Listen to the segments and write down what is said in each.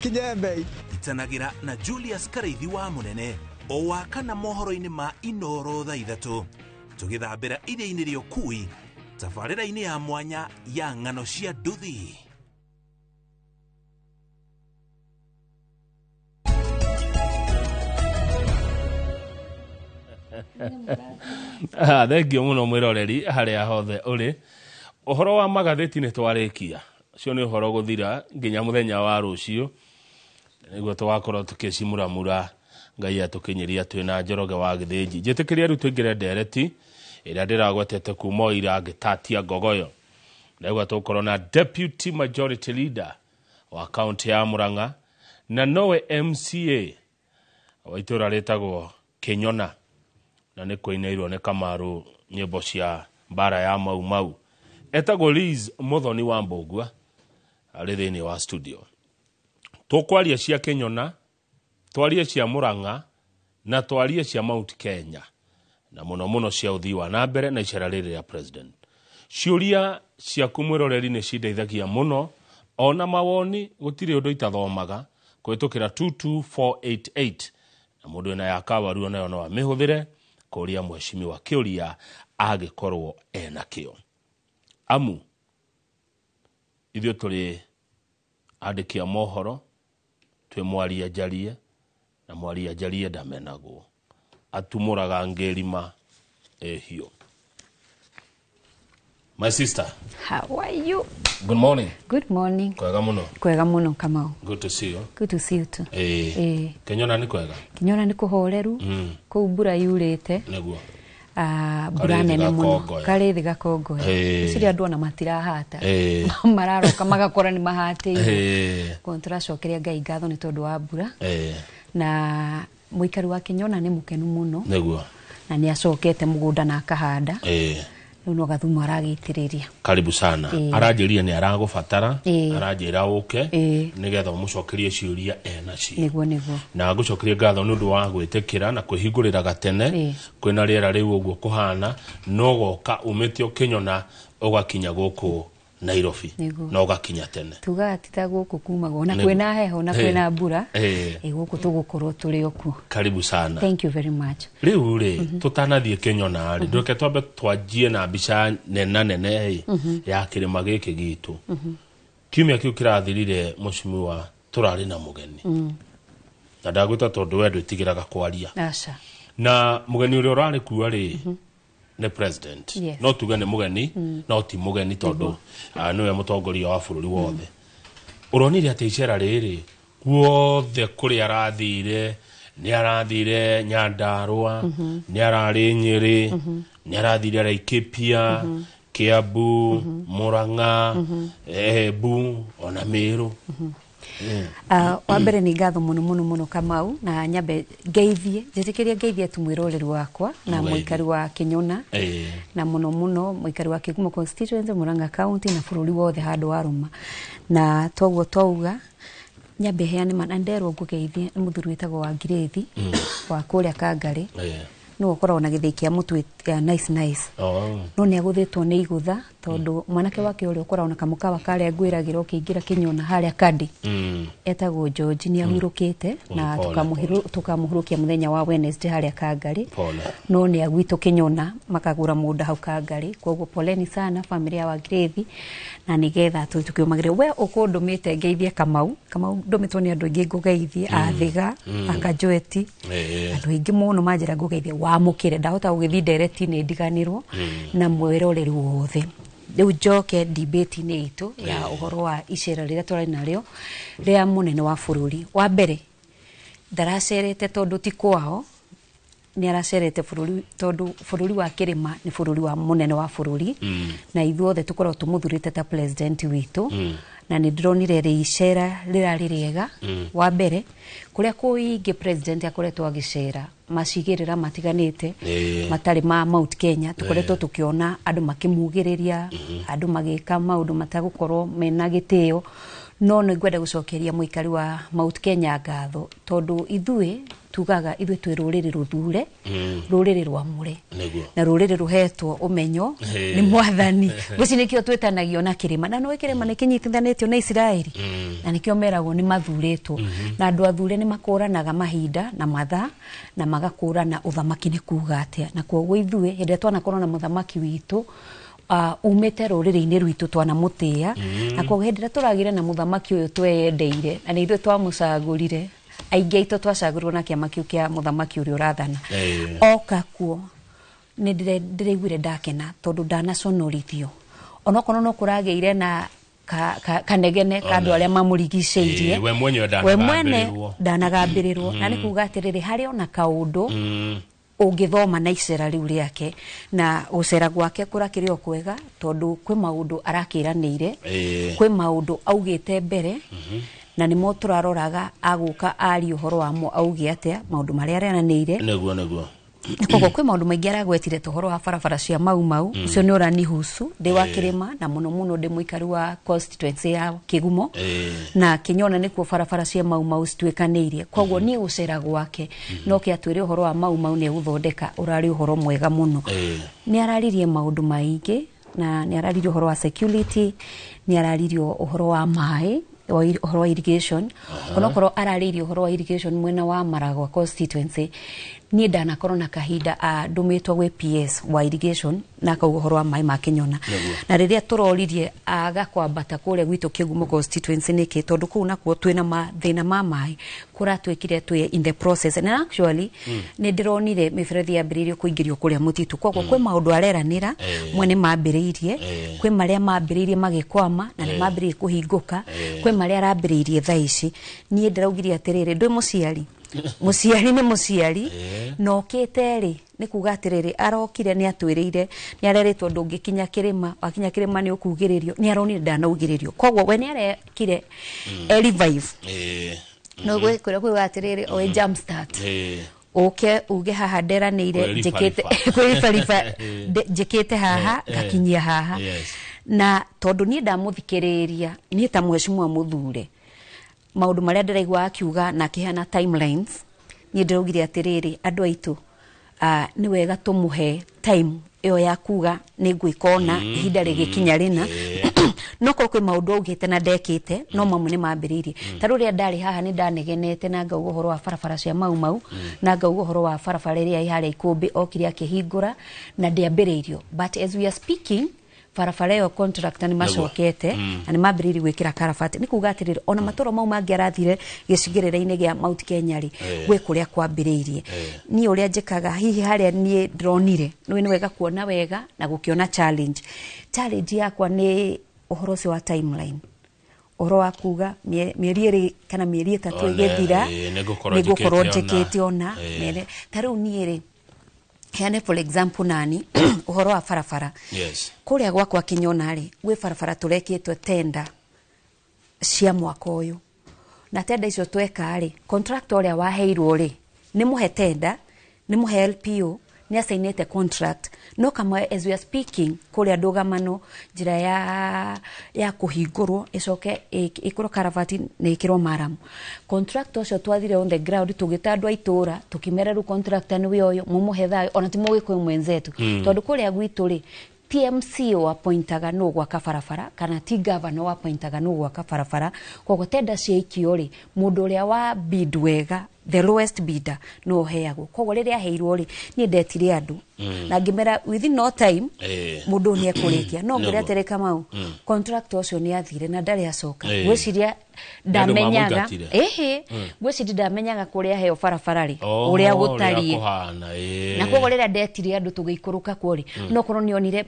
Ikinye mbei. Itanagĩra na Julius Karĩithi wa Mũnene o wa kana mohoro-inĩ ma Inoro thaa 3 tũgĩthambĩra iria-inĩ rĩa ũkui tabarĩra-inĩ ya mwanya ya ng'ano cia nduthi. Thengio mũno mwĩroreri harĩa hothe ũrĩ. Ũhoro wa magathĩti nĩ twarĩkia, ũcio nĩ ũhoro gũthira nginya mũthenya wa rũciũ nĩguo tũgakorwo tũkĩcimuramura Ngai atũkinyĩria twĩna Njoroge wa Gĩthĩnji. Njĩtĩkĩria rĩu tũingĩre ndereti ĩrĩa ndĩragwetete kuma o ira ngĩtatia ngogoyo. Ndauga tũgũkorwo na Deputy Majority Leader wa kaunti ya Murang'a na nowe MCA wa itũra rĩtagwo Kĩnyona, na nĩ kũinĩirwo nĩ Kamaru nyĩmbo cia mbara ya Mau Mau. Etagwo Liz Muthoni wa Mbũgua, arĩ thĩinĩ wa studio. Tũkwaria cia Kĩnyona, twarie cia Murang'a na twarie cia Mount Kenya, na mũno mũno cia ũthii wa na mbere na icera rĩrĩ rĩa president. Ciũria ciaku mwĩroreri nĩ cindeithagia mũno, ona mawoni gũtirĩ ũndũ itathomaga kũhĩtũkĩra 22488, na mũndũ wĩna ya kawaru onayo no amĩhũthĩre kũria mheshimiwa kĩũria angĩkorwo ena kĩo. Amu ithuĩ tũrĩ andĩki a mohoro, twĩ mwaria njarie, na mwaria njarie ndamenagwo, atumũraga ngĩrima ĩhiũ. My sister. How are you? Good morning. Good morning. Kwega muno. Kwega muno Kamau. Good to see you. Good to see you too. Kenyona nĩ kwega? Kenyona nĩ kũhoreru. Kũu mbura yurĩte. Nĩguo. Mbura nene mũno. Karĩthi gakongoya. Ciria andũ ona matirahata. Mararoka magakora nĩ mahatĩire. Koguo tũracokeria Ngai ngatho nĩ tondũ wa mbura. Na mũikari wa Kenyona nĩ mũkenu mũno. Nĩguo. Na nĩ acokete mũgũnda na akahanda. Rĩu no gathumu aragĩitĩrĩria. Karibu sana. Aranjĩrire nĩ aragũbatara, aranjĩra ũke nĩgetha ũmũcokerie ciũria enacio. Nĩguo, nĩguo. Na ngũcokerie ngatho nĩ ũndũ wa gwĩtĩkĩra na kwĩhingũrĩra gatene. Kwĩna rĩera rĩu ũguo kũhana, no goka umĩte ũkĩnyona ũgakinya gũkũ Nairobi. Na ũgakinya tene. Tugaga ti ta gũkũ kumagwo, na kwĩna heho na kwĩna mbura. Gũkũ tũgũkorwo tũrĩ o kuo. Karibu sana. Thank you very much. Rĩu rĩ, tũtanathiĩ Kĩnyona rĩ, ndũke twambe twanjie na mbica nena nene ĩ, ya kĩrĩma gĩkĩ gitũ. Kiumia kĩu kĩrathirire mheshimiwa tũrarĩ na mũgeni. Na ndagwĩta tondũ we ndwĩtigĩraga kwaria. Aca. Na mũgeni ũrĩa ũrarĩ kuo rĩ, nĩ president. Yes. No tuge nĩ mũgeni, no ti mũgeni tondũ nĩwe mũtongoria wa bũrũri wothe. Ũronire atĩ icera rĩrĩ guothe kũrĩa arathire, nĩ arathire Nyandarua, nĩ ararĩ Nyĩrĩ, nĩ arathire Laikipia, Kiambu, Murang'a, Embu, ona Meru. Wa mbere nĩ ngatho mũno mũno mũno Kamau, na nyambe ngeithie, njĩtĩkĩrie ngeithie tu mwĩroreri wakwa na mũikari wa Kĩnyona, na mũno mũno mũikari wa Kĩgumo constituency, Murang'a county na bũrũri wothe handũ wa rũma. Na toguo twauga nyambe heane ma, na nderwo ngũgeithie nĩ mũthuri wĩtagwo wa Ngirĩthi, wa kũrĩa Kangarĩ. Nĩwe ũkoragwo na gĩthĩi kĩa mũtu ya nice nice. No nĩ agũthĩtwo nĩ igũtha tondũ mwanake wake ũrĩa ũkoragwo na kamũkawa karĩa ngwĩragĩra ũkĩingĩra Kĩnyona harĩa Kandi. Etagwo George, nĩ ahurũkĩte na Pole, pole. tũkamũhurũkia mũthenya wa Wednesday harĩa Kangarĩ. Pole. No nĩ agwitũ Kĩnyona makagũra mũgũnda hau Kangarĩ. Koguo poleni sana family ya Wangirĩthi, na nĩgetha tũkĩũmagĩrĩre. We ũkũndũmĩte ngeithie Kamau. Kamau ndũmĩtwo nĩ andũ aingĩ ngũgeithie, Athiga, Akanjweti. Andũ aingĩ mũno manjĩra ngũgeithie, wamũkĩre. Ndahota gũgĩthiĩ ndereti-inĩ ndiganĩrwo na mwĩroreri wothe. Rĩu njoke debate-inĩ itũ ya ũhoro wa icera rĩrĩa tũrarĩ narĩo rĩa mũnene wa bũrũri. Wa mbere ndaracerete tondũ ti kwao, nĩ aracerete bũrũri tondũ bũrũri wa kĩrĩma nĩ bũrũri wa mũnene wa bũrũri. Na ithuothe tũkoragwo tũmũthurĩte ta president witũ. Na nĩ ndĩronire rĩ icera rĩrarĩ rĩega. Wa mbere kũrĩa kũingĩ president akoretwo agĩcera macigĩrĩra matiganĩte matarĩ ma Mount Kenya, tũkoretwo tũkĩona andũ makĩmugĩrĩria, andũ magĩka maũndũ matagũkorwo mena gĩtĩo. No nĩ ngwenda gũcokeria mũikari wa Mount Kenya ngatho, tondũ ithuĩ tugaga ithuĩ twĩ rũrĩrĩ rũthure, rũrĩrĩ rwamũre, na rũrĩrĩ rũhetwo ũmenyo nĩ mwathani. Ngwĩci nĩkĩo twĩtanagio na kĩrĩma, na nĩũĩ kĩrĩma nĩ kĩnyitithanĩtio na Isiraeli, na nĩkĩo meragwo nĩ mathurĩtwo, na andũ athure nĩ makũranaga mahinda na mathaa, na magakũrana ũthamaki nĩ kuga atĩa. Na koguo ithuĩ hĩndĩ ĩrĩa twanakorwo na mũthamaki witũ umĩte rũrĩrĩ-inĩ rwitũ twanamũtĩa, na koguo hĩndĩ ĩrĩa tũragire na mũthamaki ũyũ tweyendeire, na nĩ ithuĩ twamũcagũrire, aingĩ aitũ twacagũrirwo na kĩama kĩu kĩa mũthamaki ũrĩa ũrathana, oka kuo nĩ ndĩraiguire ndakena, tondũ ndanaconorithio, onokorwo no kũragĩire na kanegene ka andũ arĩa mamũrigicĩirie. We mwenyewe we mwene ndanagambĩrĩrwo. Na nĩ kuga atĩrĩrĩ, harĩ ona kaũndũ ũngĩthoma na icera rĩu rĩake, na gũcera gwake kũrakĩrĩ o kwega, tondũ kwĩ maũndũ arakĩranĩire, kwĩ maũndũ augĩte mbere, na nĩmo tũraroraga agũka arie ũhoro wamo, auge atĩa maũndũ marĩa aranĩire. Nĩguo. Koguo kwĩ maũndũ maingĩ aragwetire, ta ũhoro wa barabara cia Mau Mau, ũcio nĩ ũranihusu ndĩ wa kĩrĩma, na mũno mũno ndĩ mũikari wa constituency ya Kĩgumo, na Kĩnyona nĩkuo barabara cia Mau Mau cituĩkanĩirie. Koguo niĩ gũcera gwake no kĩatwĩre ũhoro wa Mau Mau nĩ egũthondeka, ũrarĩ ũhoro mwega mũno. Nĩ araririe maũndũ maingĩ, na nĩ araririe ũhoro wa security, nĩ araririe ũhoro wa maĩ, ũhoro wa irrigation. Onokorwo ararĩirie ũhoro wa irrigation mwena wa Maragwa constituency, niĩ ndanakorwo na kahinda ndũmĩtwo gwĩ PS wa irrigation, na akauga ũhoro wa maĩ ma Kĩnyona. Na rĩrĩa tũroririe aga kwambata kũrĩa gwitũ Kĩgumo constituency nĩkĩ, tondũ kũu nakuo twĩna mathĩna ma maĩ, kũratuĩkire twĩ in the process, and actually nĩ ndĩronire mĩberethi yambĩrĩirie kũingĩrio kũrĩa mũtitũ. Koguo kwĩ maũndũ areranĩra mwene mambĩrĩirie, kwĩ marĩa mambĩrĩirie magĩkwama na nĩ mambĩrĩirie kũhingũka, kwĩ marĩa arambĩrĩirie thaa ici. Niĩ ndĩraugire atĩrĩrĩ, ndwĩ mũciari, mũciari nĩ mũciari, na okĩte rĩ nĩ kuga atĩrĩrĩ, arokire nĩ atwĩrĩire, nĩ arerĩtwo ndũngĩkinya kĩrĩma, wakinya kĩrĩma nĩ ũkugĩrĩrio, nĩ aronire ndanaugĩrĩrio. Koguo we nĩ arekire e revive, no gwĩkwĩra kuga atĩrĩrĩ, o jump start, ũke uge haha nderanĩire njĩkĩte kwĩribariba, njĩkĩte haha ngakinyia haha. Na tondũ niĩ ndamũthikĩrĩria, niĩ ta mheshimiwa mũthure, maũndũ marĩa ndĩraigua akiuga na akĩheana timelines, niĩ ndĩraugire atĩrĩrĩ, andũ aitũ, nĩ wega tũmũhe time ĩyo ya kuga nĩ ngwĩka ona ihinda rĩgĩkinya rĩna. No korwo kwĩ maũndũ augĩte na ndekĩte, no mamwe nĩ mambĩrĩirie. Ta rĩu rĩrĩa ndarĩ haha nĩ ndanegenete na ngauga ũhoro wa barabara cia Mau Mau, na ngauga ũhoro wa barabara ĩrĩa ĩ harĩa Ikũmbĩ okire akĩhingũra na ndĩambĩrĩirio, but as we are speaking barabara ĩyo contractor nĩ macokete na nĩ mambĩrĩirie gwĩkĩra karabati. Nĩ kuga atĩrĩrĩ, ona matũra mau mangĩ arathire gĩcigĩrĩra-inĩ gĩa Mount Kenya rĩ, gwĩ kũrĩa kwambĩrĩirie. Niĩ ũrĩa njĩkaga, hihi harĩa niĩ ndĩronire nĩ wega kuona wega na gũkĩona challenge. Challenge yakwa nĩ ũhoro ũcio wa timeline, ũhoro wa kuga mĩeri ĩrĩ kana mĩeri 3 ĩgĩthira nĩ ngũkorwo njĩkĩte ona. Ta rĩu niĩ rĩ, heane for example nani ũhoro wa barabara. Kũrĩa gwakwa Kĩnyona rĩ, gwĩ barabara tũrekĩtwe tenda cia mwaka ũyũ, na tenda icio tweka rĩ, contractor ũrĩa waheirwo rĩ, nĩ mũhe tenda, nĩ mũhe LPO, nĩ asainĩte contract, no kama as we are speaking kũrĩa ndũgamano njĩra ya kũhingũrwo ĩcoke ĩkĩrwo karabati na ĩkĩrwo maramu. Contractor ũcio twathire on the ground, tũgĩta andũ a itũra, tũkĩmera rĩu contractor nĩwe ũyũ, mũmũhe thayũ, ona ti mũgĩkũyũ mwenzetu, tondũ kũrĩa gwitũ rĩ, TMC wapointaga no gwaka barabara, kana ti governor wapointaga no gwaka barabara. Koguo tenda ciaikio rĩ, mũndũ ũrĩa wa bid wega, the lowest bidder, no heagwo. Koguo rĩrĩa aheirwo rĩ, niĩ ndetire andũ na ngĩmera within no time mũndũ nĩ ekũrĩkia. No ngĩra atĩrĩ, Kamau, contractor ũcio nĩ athire na ndarĩ acoka. Ngwĩciria ndamenyaga, ĩhĩ, ngwĩciria ndamenyaga kũrĩa aheo barabara rĩ, ũrĩa gũtariĩ. Na koguo rĩrĩa ndetire andũ tũgĩikũrũka kuo rĩ, no korwo nĩonire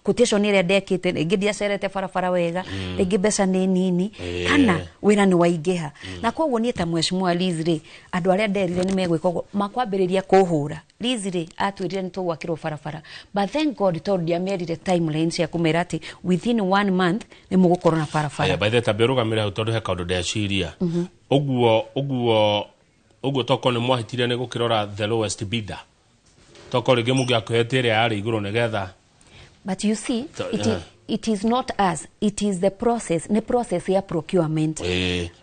quotation ĩrĩa ndekĩte, rĩngĩ ndiacerete barabara wega, rĩngĩ mbeca nĩ nini, kana wĩra nĩ waingĩha. Na koguo niĩ ta mheshimiwa Liz rĩ, andũ arĩa nderire nĩ megwĩka ũguo makwambĩrĩria kũhũra. Liz rĩ, atwĩrire nĩ tũgwakĩrwo barabara, but thank God tondũ ndiamerire timeline cia kũmera atĩ within 1 month nĩ mũgũkorwo na barabara. By the way, ũrũgamĩre hau tondũ he kaũndũ ndeciria. Ũguo tokorwo nĩ mwahĩtire nĩ gũkĩrora the lowest bidder, tokorwo rĩngĩ mũngĩakũhete ĩrĩa yarĩ igũrũ nĩgetha. But you see, It is not us, it is the process. Nĩ process ya procurement.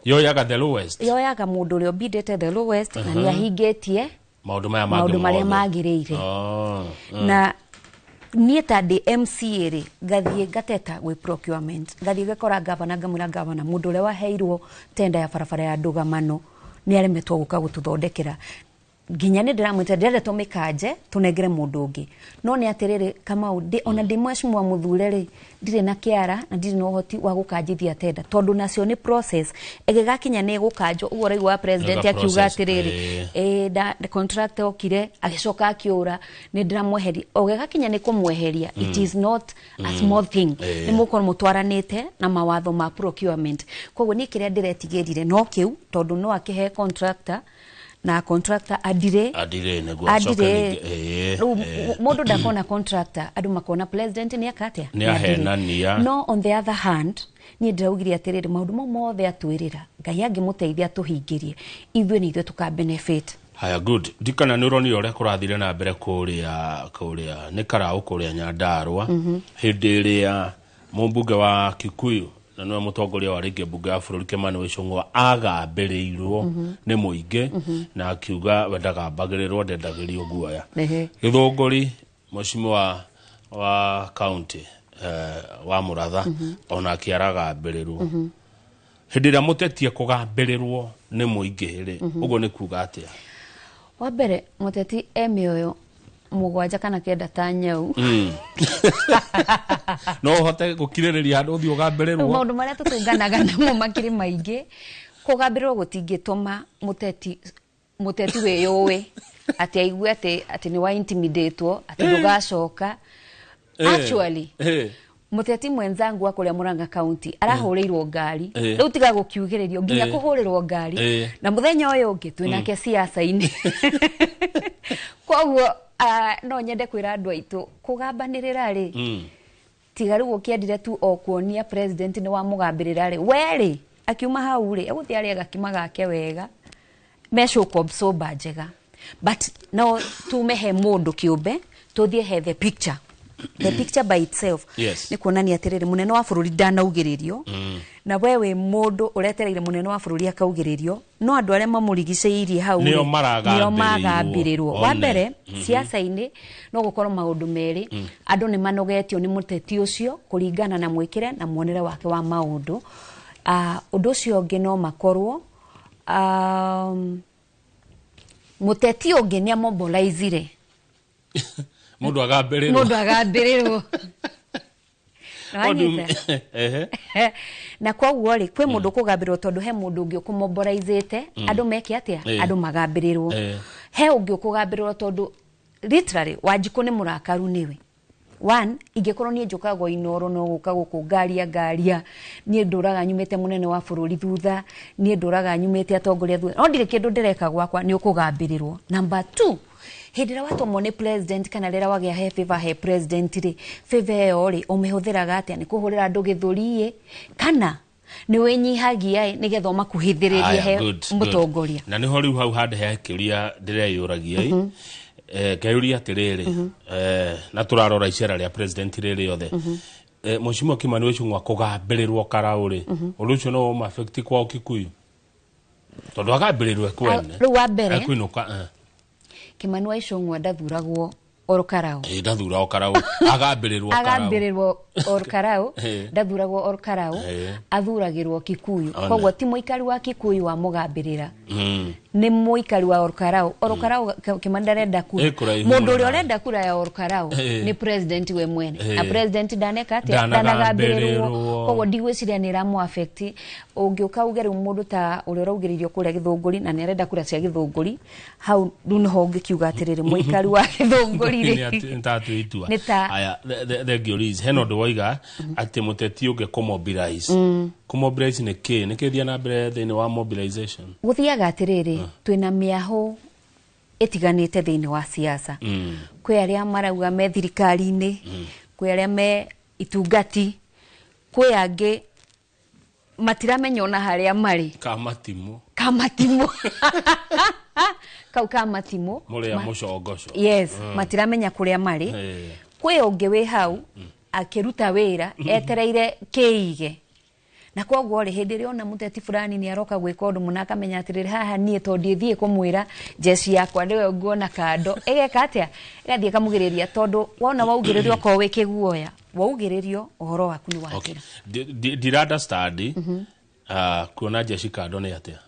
Yoyaga the lowest. Yoyaga mũndũ ũrĩa ũbindĩte the lowest na nĩ ahingĩtie maũndũ maya mangĩ maũndũ marĩa mothe. magĩrĩire. Oh. Na niĩ ta ndĩ MCA rĩ, ngathiĩ ngateta gwĩ procurement, ngathiĩ ngakora gavana, ngamwĩra, "Gavana, mũndũ ũrĩa waheirwo tenda ya barabara ya ndũgamano nĩ aremetwo gũka gũtũthondekera. Nginya nĩ ndĩramwĩta, ndĩrenda tũmĩkanje tũnengere mũndũ ũngĩ." No nĩ atĩrĩrĩ, Kamau, ona ndĩ mheshimiwa mũthure rĩ, ndirĩ na kĩara na ndirĩ na ũhoti wa gũkanjithia tenda, tondũ nacio nĩ process. Ĩgĩgakinya nĩ ĩgũkanjwo ũguo ũraigua president Nĩ ga akiuga process, atĩrĩrĩ, the contractor okire agĩcoka akĩũra, nĩ ndĩramweheria. O gĩgakinya nĩ kũmweheria, it is not a small thing. Nĩ mũkorwo mũtwaranĩte na mawatho ma procurement. Koguo niĩ kĩrĩa ndĩretigĩrire no kĩu, tondũ no akĩhe contractor na contractor adire. Adire nĩguo acoke adire. ningĩ, Rĩu mũndũ ndakona contractor, andũ makona president nĩ aka atĩa. Nĩ ahenania. No on the other hand, niĩ ndĩraugire atĩrĩrĩ, maũndũ mau mothe atwĩrĩra, Ngai angĩmũteithia atũhingĩrie, ithuĩ nĩ ithuĩ tũka benefit. Haya, good. Ndikana nĩ ũronire ũrĩa kũrathire na mbere kũrĩa nĩ Karaũ, kũrĩa Nyandarũa, hĩndĩ ĩrĩa mũmbunge wa Kikuyu na nĩwe mũtongoria wa rĩngĩ mbunge ya bũrũri Kimani Ichung'wa agambĩrĩirwo nĩ mũingĩ na akiuga we ndagambagĩrĩrwo, ndendagĩrio guoya. Gĩthũngũri, mheshimiwa wa county wa Mũratha onake aragambĩrĩrwo. Hĩndĩ ĩrĩa mũtetie kũgambĩrĩrwo nĩ mũingĩ rĩ, ũguo nĩ kuga atĩa? Wa mbere, mũteti e mĩoyo 7 kana 9 ta nyau. No ũhote gũkirĩrĩria handũ ũthiĩ ũgambĩrĩrwo? Maũndũ marĩa tũtũnganaga namo makĩrĩ maingĩ. Kũgambĩrĩrwo gũtingĩtũma mũteti wĩyũĩ atĩ aigue atĩ nĩ wa intimidatwo, atĩ ndũgacoka. Actually, mũteti mwenzangu wa kũrĩa Murang'a County arahũrĩirwo ngari. Rĩu tiga gũkiugĩrĩrio nginya kũhũrĩrwo ngari, na mũthenya ũyũ ũngĩ twĩnake siasa-inĩ. Koguo no nyende kwĩra andũ aitũ, kũgambanĩrĩra rĩ, tiga rĩu ũkĩendire tu o kuonia president nĩ wamũgambĩrĩra rĩ, we rĩ, akiuma hau rĩ, egũthiĩ arĩe gakima gake wega mecũko soba njega. But no tume he mũndũ kĩũmbe, tũthiĩ he the picture. The picture by itself nĩ kuonania atĩrĩrĩ, mũnene wa bũrũri ndanaugĩrĩrio, na we wĩ mũndũ ũretereire mũnene wa bũrũri akaugĩrĩrio, no andũ arĩa mamũrigicĩirie hau rĩ, Nĩo maragambĩrĩirwo. Nĩo magambĩrĩrwo. Wa One. mbere, siasa-inĩ no gũkorwo maũndũ merĩ. Andũ nĩ manogetio nĩ mũteti ũcio kũringana na mwĩkĩre na muonere wake wa maũndũ. Ũndũ ũcio ũngĩ, no makorwo mũteti ũngĩ nĩ amobilizire Mũndũ agambĩrĩrwo. Mũndũ agambĩrĩrwo. What do you Nĩwanyita? mean? Ehe. Na koguo rĩ, kwĩ mũndũ ũkũgambĩrĩrwo tondũ he mũndũ ũngĩ ũkũmobilizĩte andũ meke atĩa, andũ magambĩrĩrwo. He ũngĩ ũkũgambĩrĩrwo tondũ literally Wanjikũ nĩ mũrakaru nĩwe. One, ingĩkorwo niĩ njũkaga Inoro no gũka gũkũ ngaria ngaria, niĩ ndũraga nyumĩte mũnene wa bũrũri thutha, niĩ ndũraga nyumĩte atongoria thutha, no ndirĩ kĩndũ ndĩreka gwakwa, nĩ ũkũgambĩrĩrwo. Number two, hĩndĩ ĩrĩa watũmwo nĩ president kana rĩrĩa wagĩa he favor he president rĩ, favor ĩyo rĩ, ũmĩhũthĩraga atĩa? Nĩ kũhũrĩra andũ gĩthũri ĩ, kana nĩ wĩnyihagia ĩ nĩgetha ũmakuhithĩrĩrie Aya, he good, good. mũtongoria? Na nĩho rĩu hau handũ he kĩũria ndĩreyũragia ĩ, ngeyũria atĩrĩrĩ, na tũrarora icera rĩa president rĩrĩ rĩothe, Mheshimiwa Kimani Ichung'wa kũgambĩrĩrwo Karaũ rĩ, ũndũ ũcio no ũma affect kwao Kikuyu, tondũ agambĩrĩrwo ekwene. Rĩu wa mbere, Ekũinũka. Kimani wa Ichung'wa ndathuragwo Ol Kalou. Ndathura o Karaũ, agambĩrĩrwo Karaũ. Agambĩrĩrwo Ol Kalou. Ndathuragwo Ol Kalou, athuragĩrwo Kikuyu. One. Koguo ti mũikari wa Kikuyu wamũgambĩrĩra, nĩ mũikari wa Ol Kalou. Ol Kalou, Kimani ndarenda kura. Kũraihu Mũndũ mũno. ũrĩa ũrenda kura ya Ol Kalou nĩ president we mwene, na president ndaneka atĩa? Ndanagambĩrĩrwo. Ndanagambĩrĩrwo. Koguo ndigwĩciria nĩ ĩramũ affect. Ũngĩũka uge rĩu mũndũ ta ũrĩa ũraugĩrĩirio kũrĩa Gĩthũngũri na nĩ arenda kura cia Gĩthũngũri, hau rĩu nĩho ũngĩkiuga atĩrĩrĩ, mũikari wa Gĩthũngũri rĩ, Nĩ itua. Nĩ ta- Aya, thengio Liz. Hena ũndũ woiga atĩ mũteti ũngĩ kũmobilize. Kũmobilize nĩ kĩ? Nĩ kĩthia na mbere thĩinĩ wa mobilization? Gũthiaga atĩrĩrĩ, twĩna mĩahũ ĩtiganĩte thĩinĩ wa siasa. Kwĩ arĩa marauga me thirikari-inĩ, kwĩ arĩa me itungati, kwĩ angĩ matiramenya ona harĩa marĩ. Kamatimũ. Kamatimũ, kau kamatimũ. Mũrĩa mũcongoco. Yes, matiramenya kũrĩa marĩ. Kwĩ ũngĩ wĩ hau Akĩruta wĩra etereire kĩige, na koguo rĩ, hĩndĩ ĩrĩa ona mũteti fulani nĩ aroka gwĩka ũndũ mũna, akamenya atĩrĩrĩ, haha niĩ to ndithiĩ kũmwĩra njeci yakwa nĩwe nguona kando ĩgeka atĩa, ĩgathiĩ ĩkamugĩrĩria, tondũ wona waugĩrĩrio, okorwo wĩ kĩguoya, waugĩrĩrio ũhoro waku nĩ wathira. Ndira understand. Kuona jeshi kando nĩ atĩa?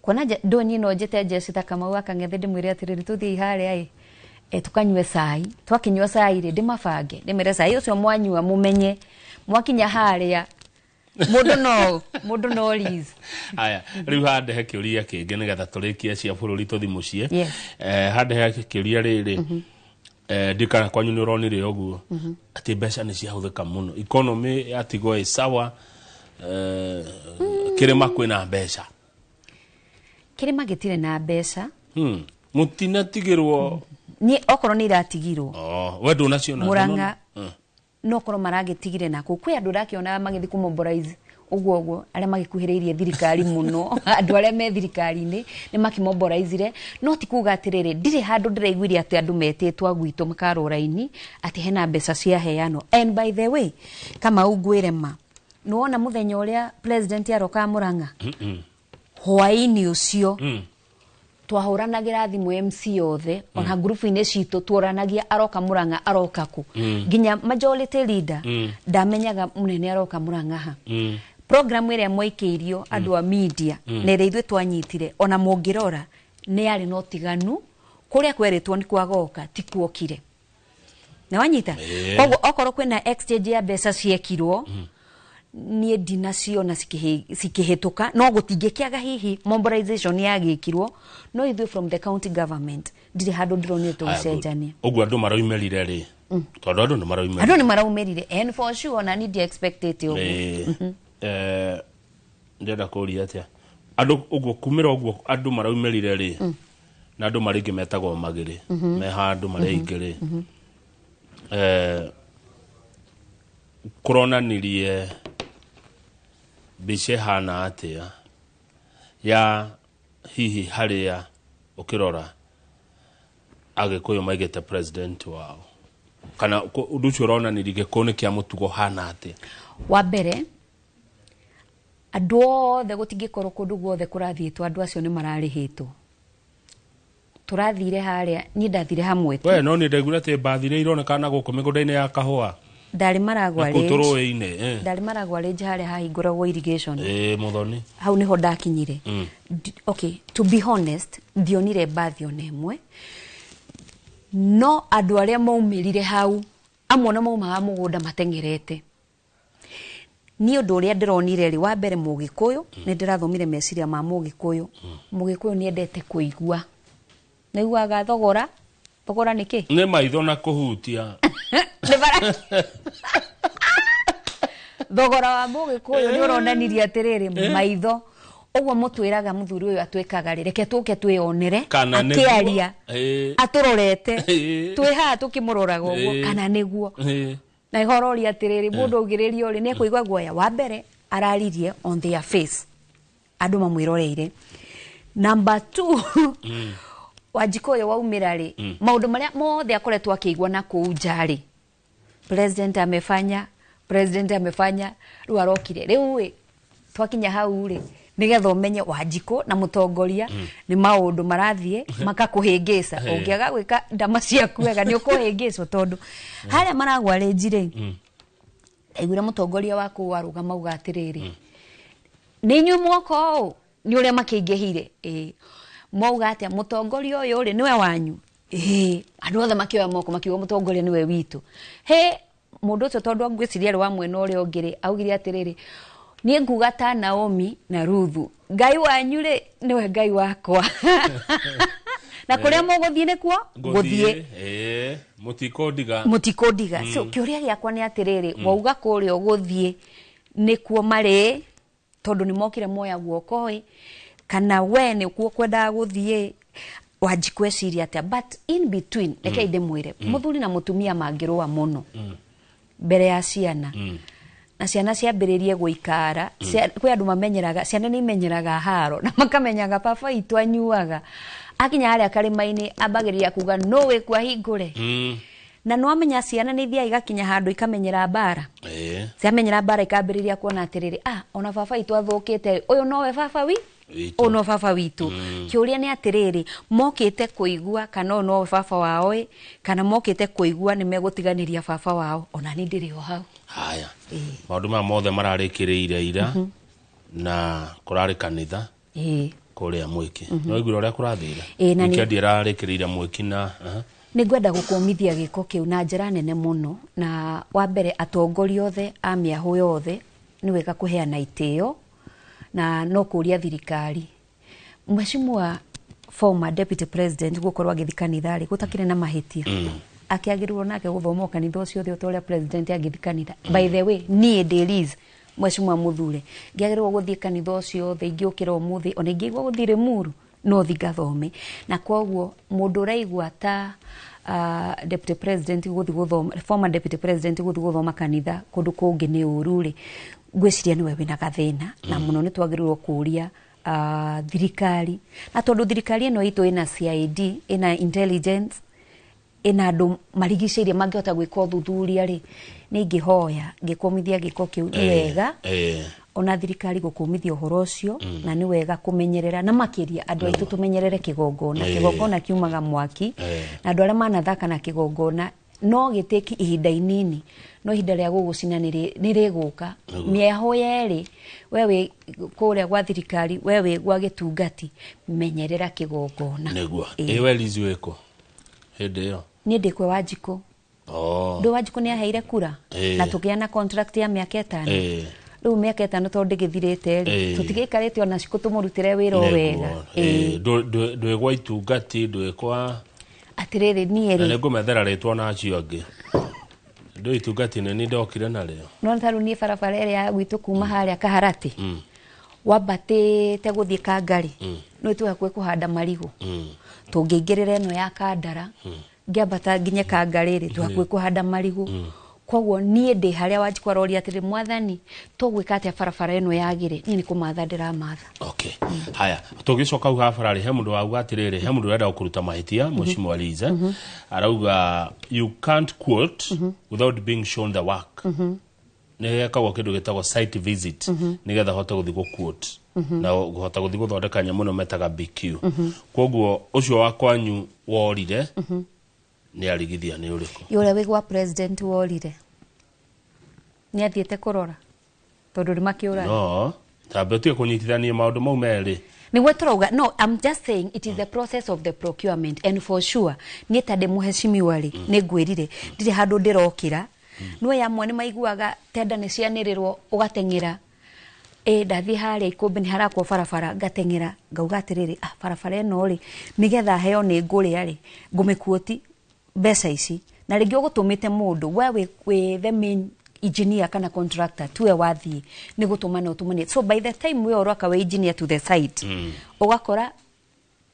Kuona ndũ niĩ no njĩte njeci ta Kamau akang'ethe, ndĩmwĩre atĩrĩrĩ, tũthiĩ harĩa ĩ tukanyue cai. Twakinyua cai rĩ, ndĩmabange, ndĩmere cai ũcio mwanyua, mũmenye mwakinya harĩa mũndũ no lease. Aya, rĩu handehe kĩũria kĩngĩ nĩgetha tũrĩkie cia bũrũri tũthi mũciĩ. Yes. Handehe kĩũria rĩrĩ, ndikana kwanyu nĩ ũronire ũguo atĩ mbeca nĩ ciahũthĩka mũno, economy yatigwo ĩ sawa, kĩrĩma kwĩna mbeca? Kĩrĩma gĩtirĩ na mbeca. Mũtinatigĩrwo? Niĩ okorwo nĩ iratigirwo, Oh, we ndũnaciona? Murang'a no korwo maragĩtigire nako kwĩ andũ ũrakĩona magĩthiĩ kũmobilize ũguo ũguo, arĩa magĩkuhĩrĩirie thirikari mũno, andũ arĩa me thirikari-inĩ nĩ makĩmobilizire, no ti kuga atĩrĩrĩ, ndirĩ handũ ndĩraiguire atĩ andũ metĩtwo a gwitũ makarwo raini atĩ hena mbeca ciaheanwo. And by the way, Kamau, ngwĩre ma, nĩwona mũthenya ũrĩa president arokaga Murang'a hwaĩ-inĩ ũcio, twahũranagĩra thimũ MC othe, ona ngurubu-inĩ citũ tuoranagia aroka Murang'a, aroka kũ, nginya majority leader ndamenyaga mũnene aroka Murang'a ha. Program ĩrĩa mwaikĩirio andũ a media na ĩrĩa ithuĩ twanyitire, ona mũngĩrora nĩ yarĩ na ũtiganu. Kũrĩa kwerĩtwo nĩ kwagoka ti kuokire, nĩ wanyita? Koguo okorwo kwĩna exchange ya mbeca ciekirwo, niĩ ndinaciona cikĩhĩtũka, no gũtingĩkĩaga hihi mobilization yagĩkirwo, no ithuĩ from the county government ndirĩ handũ ndĩronire tũgĩcenjania. Ũguo andũ maraumĩrire rĩ, tondũ andũ nĩ maraumĩrire? Andũ nĩ maraumĩrire, and for sure ona ni ndi-expectĩte ũguo. Ndĩrenda kũria atĩa, andũ ũguo kumĩra ũguo andũ maraumĩrire rĩ, na andũ marĩ aingĩ metagwo magĩrĩ me handũ marĩ aingĩ rĩ, kũronanirie mbica ĩhana atĩa ya hihi harĩa ũkĩrora Agĩkũyũ maigĩte president wao, kana ũndũ ũcio ũronanirie gĩkũyũ nĩ kĩa mũtugo hana atĩa? Wa mbere, andũ othe gũtingĩkorwo kũndũ guothe kũrathiĩtwo andũ acio nĩ mararĩhĩtwo. Tũrathire harĩa, niĩ ndathire hamwe tu. We no nĩ ndaiguire atĩ mbathi nĩ ironekana gũkũ mĩgũnda-inĩ ya kahũa Ndarĩ Maragwa na kũu Range. tũrũĩ-inĩ. Ndarĩ Maragwa Range harĩa hahingũragwo irrigation. Ĩ Mũthoni. Hau niho ndakinyire. Okay, to be honest, ndionire mbathi ona ĩmwe, no andũ arĩa maumĩrire hau amwe na maumaga mũgũnda mateng'erete. Niĩ ũndũ ũrĩa ndĩronire rĩ, wa mbere, Mũgĩkũyũ, nĩ ndĩrathomire meciria ma Mũgĩkũyũ. Mũgĩkũyũ nĩ endete kũigua, nĩiguaga thogora. Thogora nĩ kĩ? Nĩ maitho na kũhutia. Nĩ thogora wa Mũgĩkũyũ nĩ ũronanirie atĩrĩrĩ, maitho ũguo mũtwĩraga mũthuri ũyũ atwĩkaga rĩ, reke tũke twĩonere. Kana nĩguo. Akĩaria atũrorete, twĩ haha tũkĩmũroraga ũguo, kana nĩguo. Na ihororia atĩrĩrĩ, mũndũ augĩrĩrio rĩ, nĩ ekũigua guoya. Wa mbere, araririe on their face, andũ mamwĩroreire. Number two, Wanjikũ ũyũ waumĩra rĩ, maũndũ marĩa mothe akoretwo akĩigua na kũu nja rĩ, president amefanya, president amefanya, rĩu arokire. Rĩu ĩ twakinya hau rĩ, nĩgetha ũmenye Wanjikũ na mũtongoria nĩ maũndũ marathiĩ makakũhĩngĩca. Ũngĩaga gwĩka ndama ciaku wega, nĩ ũkũhĩngĩcwo, tondũ harĩa Maragwa Range rĩ, ndaiguire mũtongoria wa kũu arũgama auga atĩrĩrĩ, nĩ inyuĩ mwoka ũũ nĩ ũrĩa makĩingĩhire. Ĩĩ, mwauga atĩa? Mũtongoria ũyũ rĩ, nĩwe wanyu? Ĩĩ. Andũ othe makĩoya moko makiuga mũtongoria nĩwe witũ. He mũndũ ũcio, tondũ ngwĩciria arĩ wa mwena ũrĩa ũngĩ rĩ, augire atĩrĩrĩ, niĩ nguga ta Naomi na Ruthu, Ngai wanyu rĩ, nĩwe Ngai wakwa, na kũrĩa mũgũthiĩ nĩkuo ngũthiĩ. Mũtikũndiga. Mũtikũndiga. So kĩũria gĩakwa nĩ atĩrĩrĩ, wauga kũrĩa ũgũthiĩ nĩkuo marĩ, tondũ nĩ mokire moya guoko ĩ, kana we nĩkuo kwendaga gũthiĩ? Wanjikũ eciria atĩa? But in between, reke ndĩmwĩre, mũthuri na mũtumia mangĩrũa mũno mbere ya ciana, na ciana ciambĩrĩrie gũikara, kwĩ andũ mamenyeraga, ciana nĩ imenyeraga haro na makamenyaga baba itũ anyuaga, akinya harĩa karĩma-inĩ ambagĩrĩria kuga no wĩkua hingũre. Na nĩwamenya ciana nĩ ithiaga igakinya handũ ikamenyera mbara. Ciamenyera mbara ikambĩrĩria kuona atĩrĩrĩ, ona baba witũ athũkĩte, ũyũ nowe baba wi ũyũ no baba witũ. Kĩũria nĩ atĩrĩrĩ, mokĩte kũigua kana ũyũ nowe baba wao ĩ, kana mokĩte kũigua nĩ megũtiganĩria baba wao? Ona niĩ ndĩrĩ o hau. Haya, maũndũ maya mothe mararĩkĩrĩire ira na kũrarĩ kanitha kũrĩa Mwĩki. Nĩwaiguire ũrĩa kũrathire? Weekend ĩrarĩkĩrĩire Mwĩki na Nĩ ngwenda gũkũmithia gĩko kĩu na njĩra nene mũno. Na wa mbere atongoria othe a mĩahũ yothe nĩ wega kũheana itĩo, na no kũria thirikari. Mheshimiwa former deputy president gũkorwo agĩthiĩ kanitha rĩ, gũtakĩrĩ na mahĩtia. Akĩagĩrĩirwo nake gũthoma o kanitha ũcio othe ta ũrĩa president angĩthiĩ kanitha. By the way, niĩ ndĩ Liz, Mheshimiwa Muthure, ngĩagĩrĩirwo gũthiĩ kanitha ũcio othe, ingĩũkĩra ũmũthĩ, ona ingĩigua gũthiĩ Limuru, no thiĩ ngathome. Na koguo mũndũ ũraigua ta deputy president gũthiĩ gũthoma, former deputy president gũthiĩ gũthoma kanitha kũndũ kũngĩ nĩ ũru rĩ, ngwĩciria nĩwe wĩna gathĩna. Na mũno nĩ twagĩrĩirwo kũria thirikari, na tondũ thirikari ĩno itũ ĩna CID, ĩna intelligence, ĩna andũ marigicĩirie mangĩhota gwĩka ũthuthuria rĩ, nĩ ingĩhoya ngĩkũmithia gĩko kĩu nĩ wega ona thirikari gũkũmithia ũhoro ũcio, na nĩ wega kũmenyerera, na makĩria andũ aitũ tũmenyerere kĩgongona. Kĩgongona kiumaga mwaki, na andũ arĩa manathaka na kĩgongona no gĩtĩki ihinda inini, no ihinda rĩa gũgũcina nĩ rĩgũka. Mĩahũ yerĩ, we wĩ kũrĩa gwa thirikari, we wĩ gwa gĩtungati, menyerera kĩgongona. Nĩguo. Ĩ we Liz wĩkũ hĩndĩ ĩyo? Niĩ ndĩ kwe Wanjikũ. Ndũ Wanjikũ nĩ aheire kura na tũgĩa na contract ya mĩaka 5. Rĩu mĩaka 5 tondũ ndĩgĩthirĩte rĩ, tũtigĩikarĩte ona cikũ tũmũrutĩre wĩra o wega. Ndwĩ gwa itungati, ndwĩ kwa atĩrĩrĩ, niĩ rĩ nĩngũmethera rĩtwa na acio angĩ. Ndwĩ itungati nĩ niĩ ndokire narĩo. No ta rĩu niĩ barabara ĩrĩa ya gwitũ kuma harĩa Kaharati wambatĩte gũthiĩ Kangarĩ, no ĩtũ hakuhĩ kũhanda marigũ. Tũngĩingĩrĩra ĩno ya Kandara, ngĩambata nginye Kangarĩ rĩ, tũ hakuhĩ kũhanda marigũ. Koguo niĩ ndĩ harĩa Wanjikũ aroria atĩrĩ, mwathani tũgwĩka atĩa barabara ĩno yagĩre? Niĩ nĩ kũmatha ndĩramatha. Okay. Haya, tũgĩcoka hau habara rĩ, he mũndũ wauga atĩrĩrĩ, he mũndũ ũrenda kũruta mahĩtia, Mheshimiwa Liz, arauga you can't quote without being shown the work. Nĩ hekagwo kĩndũ gĩtagwo site visit nĩgetha hote gũthiĩ gũ-quote na kũhota gũthiĩ gũthondeka nyamũ ĩno metaga BQ. Koguo ũcio wa kwanyu worire nĩ arigithia nĩ ũrĩkũ? Ũrĩa wĩ gwa president worire nĩ athiĩte kũrora tondũ nĩ makĩũraga. No, tambe ũtige kũnyitithania maũndũ mau merĩ. Nĩguo tũrauga, no, I'm just saying it is the process of the procurement, and for sure niĩ ta ndĩ mũheshimiwa rĩ, nĩ ngwĩrire ndirĩ handũ ndĩrokĩra. No amwe nĩ maiguaga tenda nĩ cianĩrĩrwo ũgateng'era, ndathiĩ harĩa Ikũmbĩ nĩ harakwo barabara, ngateng'era ngauga atĩrĩrĩ, barabara ĩno rĩ, nĩgetha heo nĩ ngũrĩa rĩ, ngũmĩkuoti mbeca ici. Na rĩngĩ ũgũtũmĩte mũndũ we wĩ the main engineer kana contractor, tuwe wathiĩ nĩ gũtũmana ũtũmane. So by the time we ũroka wĩ engineer to the site, ũgakora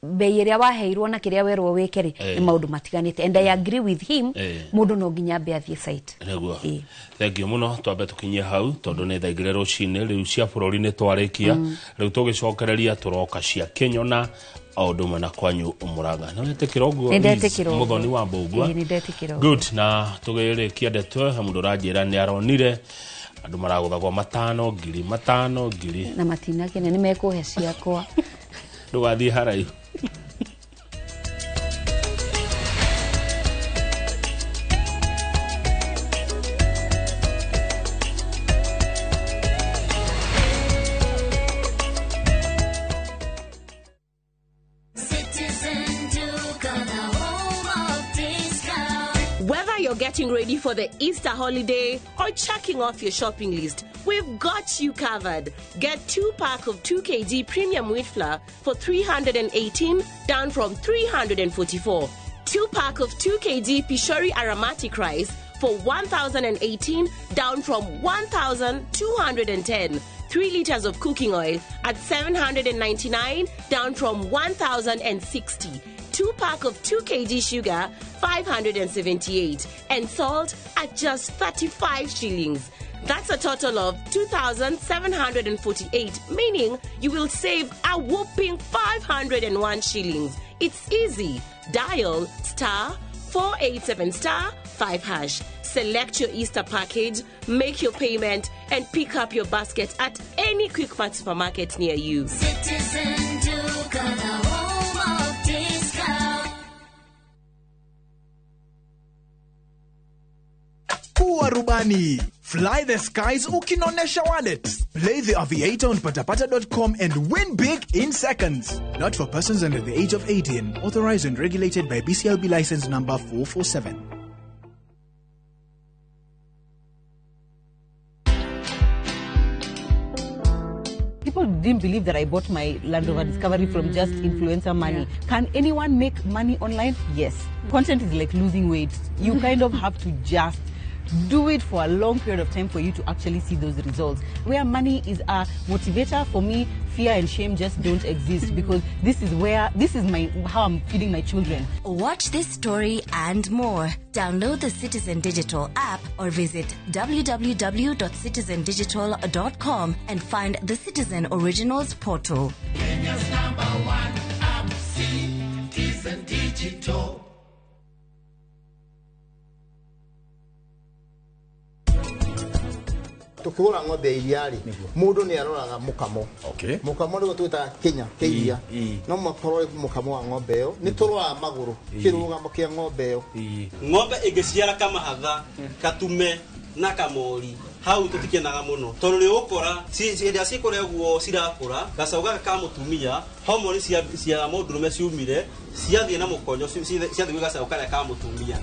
bei ĩrĩa waheirwo na kĩrĩa werwo wĩke rĩ, nĩ maũndũ matiganĩte. And I agree with him, mũndũ no nginya ambe athiĩ site. Nĩguo. Thank you mũno, twambe tũkinyie hau tondũ nĩ thaa 2 rũcinĩ rĩu cia bũrũri nĩ twarĩkia. Rĩu tũgĩcokereria tũroka cia Kĩnyona o ũndũ ũmwe na kwanyu Mũrang'a. Na wetĩkĩra ũguo Nĩ ndetĩkĩra ũguo. Mũthoni wa Mbũgua? Ĩĩ, nĩ ndetĩkĩra ũguo. Good. Na tũgĩrĩkia ndeto, he mũndũ ũranjĩra nĩ aronire andũ maragũthagwo 5,000 ngiri 5,000 ngiri. Na matinakena nĩ mekũhe ciakwa. Ndũgathiĩ haraihu. Whether you're getting ready for the Easter holiday or checking off your shopping list, we've got you covered. Get 2 pack of 2 kg premium wheat flour for 318, down from 344. 2 pack of 2 kg Pishori aromatic rice for 1,018, down from 1,210. 3 liters of cooking oil at 799, down from 1,060. 2 pack of 2 kg sugar, 578, and salt at just 35 shillings. That's a total of 2,748, meaning you will save a whopping 501 shillings. It's easy. Dial star 487 star 5 hash. Select your Easter package, make your payment, and pick up your basket at any Quickmart supermarket near you. Citizen Duka, the home of discount. Kuwa rubani. Fly the skies ukinonesha wallet. Play the Aviator on patapata.com and win big in seconds. Not for persons under the age of 18. Authorized and regulated by BCLB license number 447. People didn't believe that I bought my Land Rover Discovery from just influencer money. Yeah. Can anyone make money online? Yes. Content is like losing weight. You kind of have to just do it for a long period of time for you to actually see those results. Where money is a motivator, for me, fear and shame just don't exist, because this is how I'm feeding my children. Watch this story and more. Download the Citizen Digital app or visit www.citizendigital.com and find the Citizen Originals portal. Kenya's number one app, Citizen Digital. Tukigura ng'ombe iria ri mundu ni aroraga mukamo. Mukamo niguo twitaga kinya kia iria, no makorwo mukamo wa ng'ombe iyo ni turoraga maguru kirugamo kia ng'ombe iyo. Ng'ombe ingĩciara kamahatha katume na kamori hau tutikenaga muno tondu ni ukora hĩndĩ ĩrĩa cikũrĩa ũguo cirakũra gacaũ gaka ka mũtumia homoni cia mũndũrũme ciumire ciathiĩ na mũkonyo ciathiĩ gwĩ gacaũ karĩa ka mũtumia.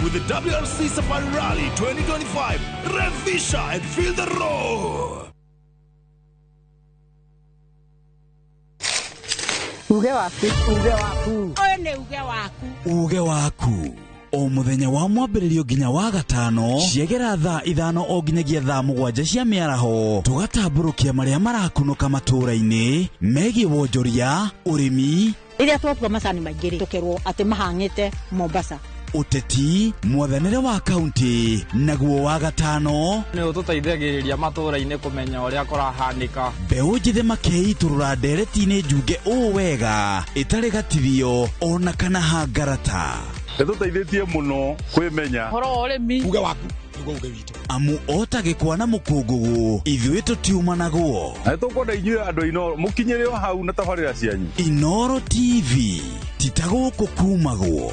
With the WRC Safari Rally 2025, Revisha and feel the roar. Uge waku, uge waku. Ũyũ nĩ uge waku. Uge waku. O muthenya wa mwambĩrĩrio nginya wa gatano ciegera thaa 5 o nginyagia thaa 7 cia mĩaraho tũgatambũrũkia marĩa marakunũka matũũra-inĩ megiĩ wonjoria, ũrĩmi. Rĩrĩa twatua macani maingĩ rĩ, tũkerwo atĩ mahang'ĩte Mombasa. Ũteti, mwathanĩre wa kaunti, naguo wa gatano nĩ ũtũteithagĩrĩria matũũra-inĩ kũmenya ũrĩa kũrahanĩka. Mbeũ njĩthĩ makeitũrũra ndereti-inĩ njunge ũũ wega ĩtarĩ gatithio ona kana hangarata. Nĩtũteithĩtie mũno kwĩmenya ũhoro wa ũrĩmi. Uge waku nĩguo uge witũ. Amu ota gĩkwa na mũkũngũgũ ithuĩ tũtiumanagwo. Na nĩtũkwenda inyuĩ andũ Inooro mũkinyĩre o hau na tabarĩra cianyu. Inooro TV ti ta gũkũ kumagwo.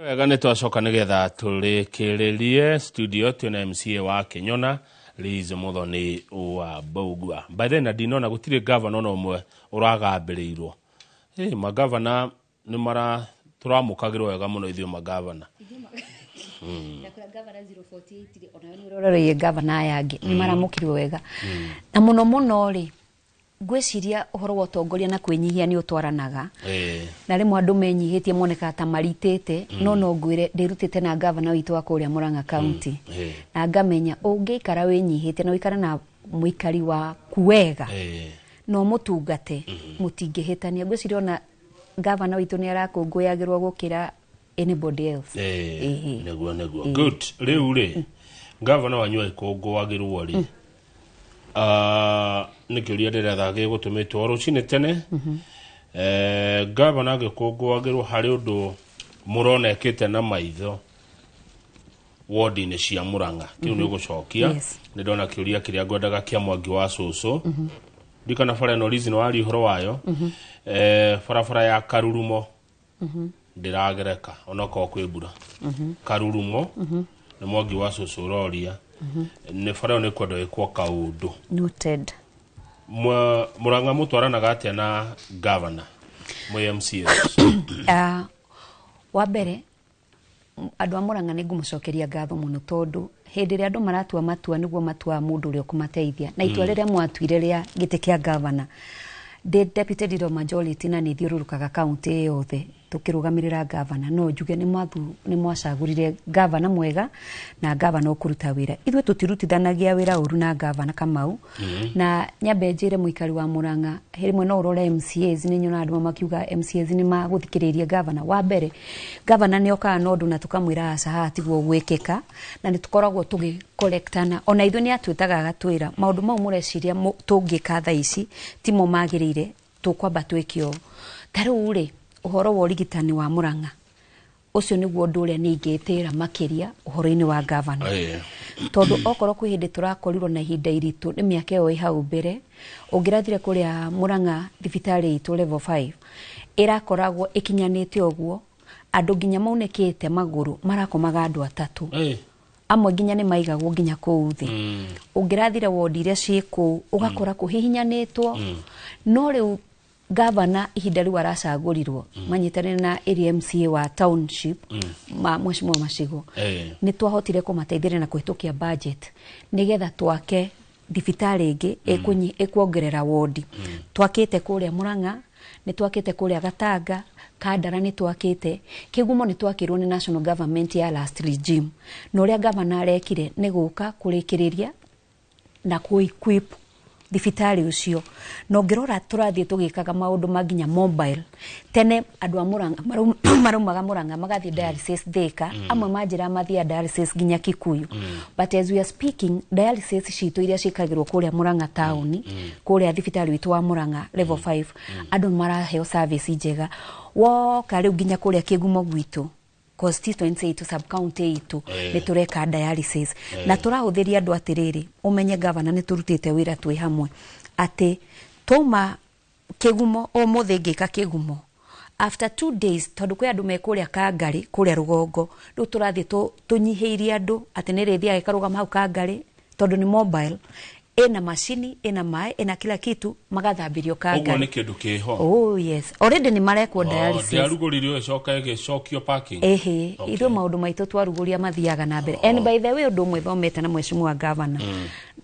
Wega nĩ twacoka nĩgetha tũrĩkĩrĩrie studio twĩna MCA wa Kĩnyona Liz Muthoni wa Mbũgua. By then na ndinona gũtirĩ gavana ona ũmwe ũragambĩrĩirwo. Magavana nĩ mara tũramũkagĩrwo wega mũno ithuĩ magavana. Gavana 048 onayo nĩ ũroreire gavana aya angĩ nĩ maramũkĩrwo wega. Na mũno mũno rĩ ngwĩciria ũhoro wa ũtongoria na kwĩnyihia nĩ ũtwaranaga. Na rĩmwe andũ menyihĩtie monekaga ta maritĩte, no ngwĩre ndĩrutĩte na gavana witũ wa kũrĩa Murang'a County. Na ngamenya ũngĩikara wĩnyihĩte na ũikare na mũikari waku wega no mũtungate mũtingĩhĩtania. Ngwĩciria ona gavana witũ nĩ arakũngũyagĩrwo gũkĩra anybody else. Nĩguo nĩguo. Good. Rĩu rĩ gavana wanyu aikũngũagĩrwo rĩ nĩ kĩũria ndĩretha gĩgũtũmĩtwo rũcinĩ tene. Gavana agĩkũngũagĩrwo harĩ ũndũ mũrona ekĩte na maitho ward-inĩ cia Murang'a. Kĩu nĩ ũgũcokia. Nĩ ndona kĩũria kĩrĩa ngwendaga kĩa Mwangi wa cũcũ. Ndikana bara ĩno Liz nĩ waria ũhoro wayo. Barabara ya Karurumo ndĩragereka onokorwo kwĩ mbura. Karurumo nĩ Mwangi wa cũcũ ũroria. Nĩ bara ĩyo nĩ kwenda ĩkwo kaũndũ. Noted. Murang'a mũtwaranaga atĩa na gavana mwĩ MCAs? Wa mbere andũ a Murang'a nĩ ngũmũcokeria ngatho mũno tondũ hĩndĩ ĩrĩa andũ maratua matua nĩguo matuaga mũndũ ũrĩa ũkũmateithia. Na itua rĩrĩa mwatuire rĩa gĩtĩ kĩa gavana, ndĩ deputy leader of majority na nĩ thiũrũrũkaga kaunti yothe. Tukĩrũgamĩrĩra gavana, no njuge nĩ mwacagũrire gavana mwega na gavana ũkũruta wĩra. Ithuĩ tũtirutithanagia wĩra ũru na gavana Kamau. Na nyambe njĩre mũikari wa Murang'a, rĩmwe no ũrore MCAs, nĩ nyonaga andũ makiuga MCAs nĩ magũthikĩrĩria gavana. Wa mbere, gavana nĩ okaga na ũndũ na tũkamwĩra aca, haha tiguo gwĩkĩka, na nĩ tũkoragwo tũgĩkorektana. Ona ithuĩ nĩ atwĩtaga agatwĩra maũndũ mau mũreciria tũngĩka thaa ici timo magĩrĩire, tũkwamba twĩke ũũ. Ta rĩu rĩ, ũhoro wa ũrigitani wa Murang'a, ũcio nĩguo ũndũ ũrĩa niĩ ingĩtĩra makĩria ũhoro-inĩ wa gavana, tondũ okorwo kwĩ hĩndĩ tũrakorirwo na ihinda iritũ nĩ mĩaka ĩyo ĩ hau mbere. Ũngĩrathire kũrĩa Murang'a thibitarĩ itũ level 5 ĩrakoragwo ĩkinyanĩte ũguo, andũ nginya maunĩkĩte magũrũ marakomaga andũ atatũ, amwe nginya nĩ maigagwo nginya kũu thĩ. Ũngĩrathire wodi iria ciĩ kũu ũgakora kũhihinyanĩtwo. No rĩu gavana ihinda rĩu aracagũrirwo manyitanĩre na area MCA wa township, ma Mheshimiwa Macigo, nĩ twahotire kũmateithĩrĩria na kũhĩtũkia budget nĩgetha twake thibitarĩ ĩngĩ ĩkuongerera wodi. Twakĩte kũrĩa Murang'a, nĩ twakĩte kũrĩa Gatanga, Kandara nĩ twakĩte, Kĩgumo nĩ twakĩrwo nĩ national government ya last regime. Na ũrĩa gavana arekire nĩ gũka kũrĩkĩrĩria na kũ-equip thibitarĩ ũcio. Na ũngĩrora tũrathiĩ tũgĩkaga maũndũ ma nginya mobile. Tene andũ a Murang'a maraumaga Murang'a magathiĩ dialysis Thika, amwe manjĩra mathiaga dialysis nginya Kikuyu. But as we are speaking, dialysis citũ iria ciĩkagĩrwo kũrĩa Murang'a taũni, kũrĩa thibitarĩ witũ wa Murang'a level 5, andũ nĩ maraheo service njega. Woka rĩu nginya kũrĩa Kĩgumo gwitũ, constituency itũ, sub county itũ, nĩ tũreka dialysis. Na tũrahũthĩria andũ atĩrĩrĩ, ũmenye gavana nĩ tũrutĩte wĩra twĩ hamwe, atĩ twauma Kĩgumo ũmũthĩ ngĩka Kĩgumo, after 2 days, tondũ kwĩ andũ me kũrĩa Kangarĩ, kũrĩa rũgongo, rĩu tũrathiĩ tũnyihĩirie andũ atĩ nĩ rĩthiaga ĩkarũgama hau Kangarĩ, tondũ nĩ mobile, ĩna macini, ĩna maĩ, ĩna kila kitu, magathambĩrio Ũguo Kangarĩ. Nĩ kĩndũ kĩho? Oh yes, already nĩ marekwo dialysis. Ndĩarugũririo ĩcoka ĩgĩcokio parking? Ĩhĩ, ithuĩ maũndũ maitũ twarugũria mathiaga na mbere. And by the way, ũndũ ũmwe thomete na mheshimiwa gavana,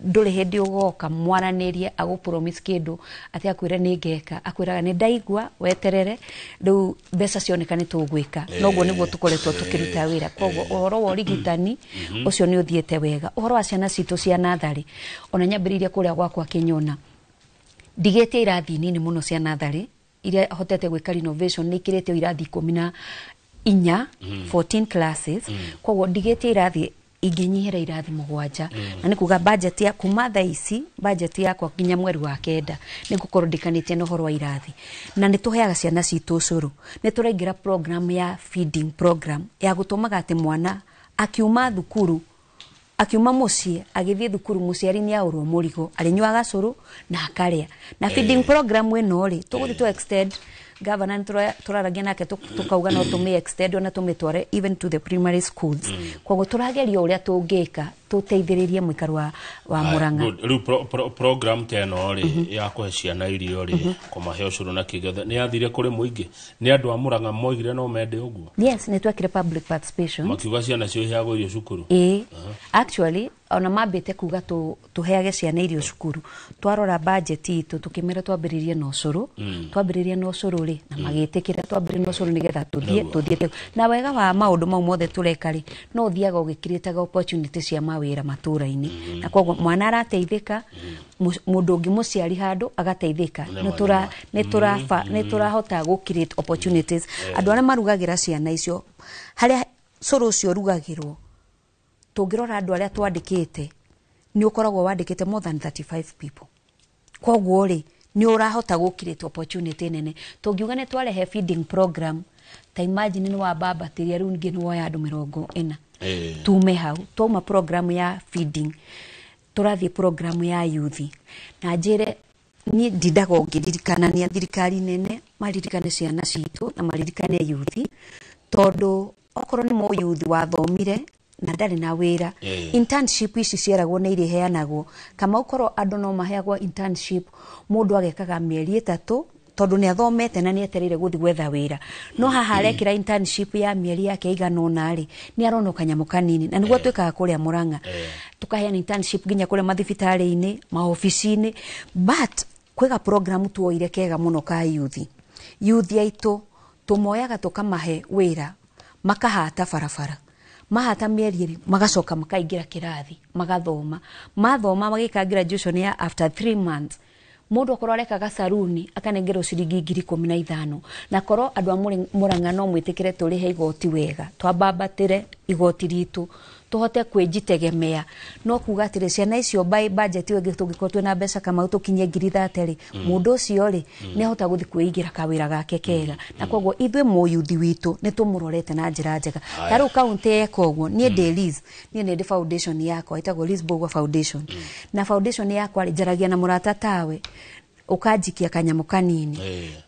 ndũrĩ hĩndĩ ũgoka mwaranĩrie agũpromise kĩndũ atĩ akwĩre nĩ ngeka, akwĩraga nĩ ndaigua, weterere rĩu mbeca cioneka nĩ tũgwĩka. Noguo nĩguo tũkoretwo tũkĩruta wĩra. Koguo ũhoro wa ũrigitani ũcio nĩ ũthiĩte wega. Ũhoro wa ciana citũ cia natharĩ, ona nyambĩrĩirie kũrĩa gwakwa Kĩnyona, ndigĩtie irathi nini mũno cia natharĩ iria hotete gwĩka renovation, nĩ ikĩrĩte irathi 14, 14 classes. Koguo ndigĩtie irathi ingĩnyihĩra irathi 7. Na nĩ kuga budget ya kuma thaa ici, budget yakwa nginya mweri wa 9 nĩ ngũkorwo ndikanĩtie na ũhoro wa irathi. Na nĩ tũheaga ciana citũ ũcũrũ, nĩ tũraingĩra program ya feeding program ya gũtũmaga atĩ mwana akiuma thukuru, akiuma mũciĩ agĩthiĩ thukuru, mũciari nĩ aũrwo mũrigo, arĩnyuaga cũrũ na akarĩa. Na feeding program ĩno rĩ, tũgũthiĩ tũ extend. Governor nĩ tũraragia nake, tũkauga no tũmĩ extend ona tũmĩtware even to the primary schools. Koguo tũrageria ũrĩa tũngĩka tũteithĩrĩrie mũikari wa Aya, Murang'a. Good. Rĩu program ta ĩno rĩ, ya kũhe ciana irio rĩ, kũmahe ũcũrũ na kĩgetha, nĩ yathire kũrĩ mũingĩ? Nĩ andũ a Murang'a moigire no mende ũguo? Yes, nĩ twekire public participation. Makiuga ciana cio iheagwo irio cukuru? Ĩĩ, actually ona mambĩte kuga tũheage ciana irio cukuru. Twarora budget itũ, tũkĩmera twambĩrĩrie na ũcũrũ. Twambĩrĩrie na ũcũrũ rĩ, na magĩtĩkĩra twambĩrĩrie na ũcũrũ nĩgetha tũthiĩ tũthiĩte na wega wa maũndũ mau mothe tũreka rĩ, no ũthiaga ũgĩkirĩtaga opportunity cia mawĩra matũra-inĩ, na koguo mwana arateithĩka, mũndũ ũngĩ mũciari handũ agateithĩka. Nĩ Nĩ tũra nĩ tũraba nĩ tũrahota gũ create opportunities. Andũ arĩa marugagĩra ciana icio, harĩa cũrũ ũcio ũrugagĩrwo, tũngĩrora andũ arĩa twandĩkĩte, nĩ ũkoragwo wandĩkĩte more than 35 people. Koguo rĩ, nĩ ũrahota gũ create opportunity nene. Tũngiuga nĩ twarehe feeding program, ta imagine nĩ wambambatĩria rĩu ningĩ nĩ woya andũ 40. Tume hau, twauma program ya feeding, tũrathiĩ program ya youth. Na njĩre niĩ ndindaga ũngĩririkanania thirikari nene maririkane ciana citũ na maririkane youth, tondũ okorwo nĩ mũyuthi wathomire na ndarĩ na wĩra, internship ici cieragwo nĩ irĩheanagwo kama ũkorwo andũ no maheagwo internship, mũndũ agekaga mĩeri 3 tondũ nĩ athomete na nĩ etereire gũthiĩ gwetha wĩra. No haha arekĩra internship ya mĩeri yake ĩigana ũna rĩ, nĩ arona kanyamũ kanini. Na nĩguo twĩkaga kũrĩa Murang'a, tukaheana internship nginya kũrĩa mathibitarĩ-inĩ, maobici-inĩ. But kwĩga program tuoire kega mũno ka youth, youth aitũ. Tũmoyaga tũkamahe wĩra, makahata barabara, mahata mĩeri 2, magacoka makaingĩra kĩrathi, magathoma, mathoma magĩka graduation ya after 3 months. Mũndũ akorwo arekaga saruni akanengerwo ciringi 15,000, na korwo andũ a Murang'a no mwĩtĩkĩre tũrĩhe igoti wega, twambambatĩre igoti ritũ tũhote kwĩjitegemea. No kuga atĩrĩ, ciana icio by budget ĩyo tũngĩkorwo twĩna mbeca Kamau tũkinyie 30,000 rĩ, mũndũ ũcio rĩ nĩ ahota gũthiĩ kwĩigĩra kawĩra gake kega. Na koguo ithuĩ mũyuthi witũ nĩ tũmũrorete na njĩra njega. Ta rĩu kaunti yeka ũguo, niĩ ndĩ Liz, niĩ nĩ ndĩ foundation yakwa ĩtagwo Liz Mbugua Foundation. Na foundation yakwa rĩ, njaragia na mũrata tawe, ũkanjikia kanyamũ kanini,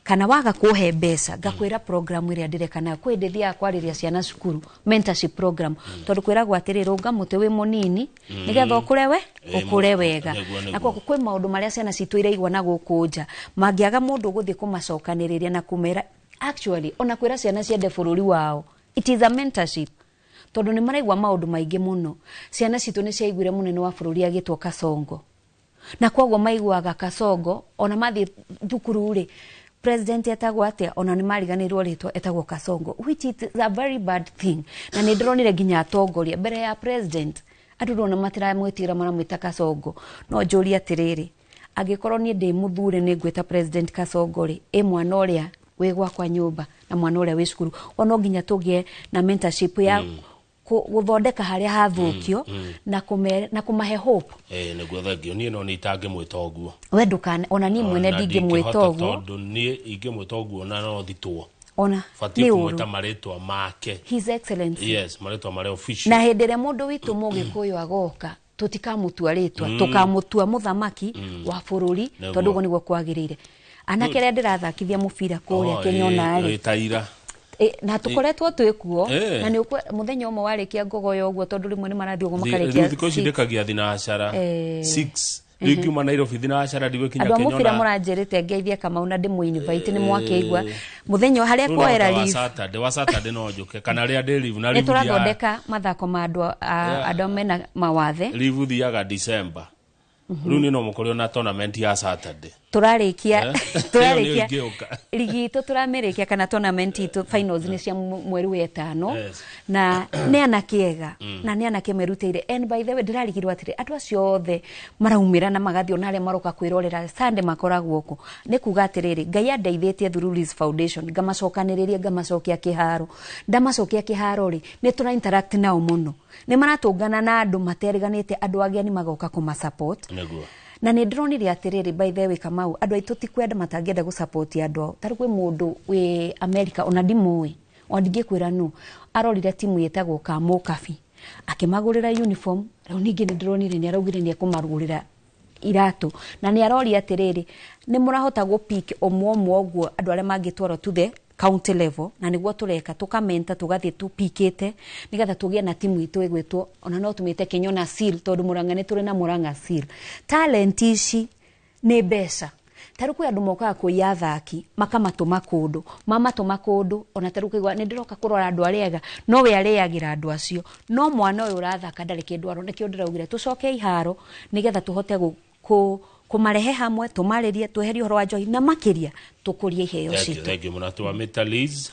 kana waga kũhe mbeca, ngakwĩra program ĩrĩa ndĩreka nayo. Kwĩ hĩndĩ thiaga kwarĩria ciana cukuru, mentorship program, tondũ kwĩragwo atĩrĩ, rũnga mũtĩ wĩ mũnini nĩgetha ũkũre we ũkũre wega. Na koguo kwĩ maũndũ marĩa ciana citũ iraigua na gũkũ nja, mangĩaga mũndũ ũgũthiĩ kũmacokanĩrĩria na kũmera, actually ona kwĩra ciana ciende bũrũri wao, it is a mentorship, tondũ nĩ maraigua maũndũ maingĩ mũno. Ciana citũ nĩ ciaiguire mũnene wa bũrũri agĩtwo Kasongo, na koguo maiguaga Kasongo ona mathiĩ thukuru rĩ, president etagwo atĩa, ona nĩ mariganĩirwo rĩtwa, etagwo Kasongo, which is a very bad thing. Na nĩ ndĩronire nginya atongoria mbere ya president, andũ ndona matiramwĩtĩra, maramwĩta Kasongo. No njũrie atĩrĩrĩ, angĩkorwo niĩ ndĩ mũthure nĩ ngwĩta president Kasongo rĩ, ĩ mwana ũrĩa wĩ gwakwa nyũmba na mwana ũrĩa wĩ cukuru? O no nginya tũgĩe na mentorship ya gũthondeka harĩa hathũkio na kũmahe hope. Nĩguo, thengio. Niĩ no nĩ itangĩmwĩta ũguo. We ndũkane, ona niĩ mwene Ona ndingĩmwĩta ndingĩhota, ũguo. Tondũ niĩ ingĩmwĩta ũguo na no thitwo. Ona batiĩ nĩ kũmwĩta ũru. marĩtwa make. His Excellency. Yes, marĩtwa marĩa official. Na hĩndĩ ĩrĩa mũndũ witũ mũgĩkũyũ agoka, tũtikamũtua rĩtwa, tũkamũtua mũthamaki wa bũrũri, tondũ ũguo nĩguo kwagĩrĩire. Anake arĩa ndĩrathakithia mũbira kũrĩa Oh, Kĩnyona rĩ, taira. Na tũkoretwo twĩ kuo. Na nĩ mũthenya ũmwe warĩkia ngogoyo ũguo, tondũ rĩmwe nĩ marathiĩ ũguo makarĩkia Rĩu thikũ ici 6. ndĩkagia thinacara 6. Rĩu ngiuma Nairobi thinacara ndigũkinya Andũ a mũbira Kĩnyona. Mũranjĩrĩte ngeithie Kamau na ndĩmũ-invite, nĩ mwakĩigua mũthenya harĩa Rĩu no kuoera ta wa leave. Saturday, wa Saturday no njũke kana rĩrĩa ndĩ leave na Nĩ leave tũrathondeka mathako ma andũ andũ mena mawathe. Leave thiaga December. Rĩu nĩ no mũkore na tournament ya Saturday. Tũrarĩkia tũrarĩkia Ĩyo nĩyo ingĩũka. Ligi itũ tũramĩrĩkia, kana tournament itũ, finals nĩ cia mweri wa 5. Na nĩ anake ega, na nĩ anake merutĩire. And by the way, ndĩrarigirwo atĩrĩ, andũ acio othe maraumĩra na magathiĩ, ona arĩa maroka kwĩrorera Sunday makoragwo kũ, nĩ kuga atĩrĩrĩ, Ngai andeithĩtie through Liz Foundation, ngamacokanĩrĩria, ngamacokia kĩharo. Ndamacokia kĩharo rĩ, nĩ tũra interact nao mũno, nĩ maratũngana na andũ materiganĩte, andũ ageni magoka kũma support. Na nä ndäronire atĩrĩrĩ, by the way Kamau, andũ aitũ ti kwenda matangĩenda gũ andũ ao. Tarĩ kwĩ mũndũ wĩ America, ona ndimũĩ, ona ndingĩkwĩra nũ, arorire timu ĩtagwo Kamũkabi, akĩmagũrĩra uniform. Rĩu ningĩ nĩ ndĩronire nĩ araugire nĩ ekũmagũrĩra iratũ, na nĩ aroria atĩrĩrĩ, nĩ mũrahota gũ pick ũmwe ũmwe ũguo andũ arĩa mangĩtwarwo to the county level? Na nĩguo tũreka, tũkamenta, tũgathiĩ tũpikĩte nĩgetha tũgĩe na timu itũ ĩgwĩtwo, ona no tũmĩte Kĩnyona Seal, tondũ Mũrang'a nĩ tũrĩ na Mũrang'a Seal. Talent ici nĩ mbeca. Tarĩu kwĩ andũ mokaga kũiya athaki, makamatũma kũndũ, mamatũma kũndũ, ona tarĩu kũigua nĩ ndĩroka kũrora andũ arĩa ega, no we arĩagĩra andũ acio, no mwana ũyũ ũrathaka ndarĩ kĩndũ arona. Nĩkĩo ndĩraugire tũcoke iharo nĩgetha tũhote kũmarehe hamwe, tũmarĩrie, tweherie ũhoro wa njohi, na makĩria tũkũrie iheo Thank you, citũ. thank you mũno. Twamĩta Liz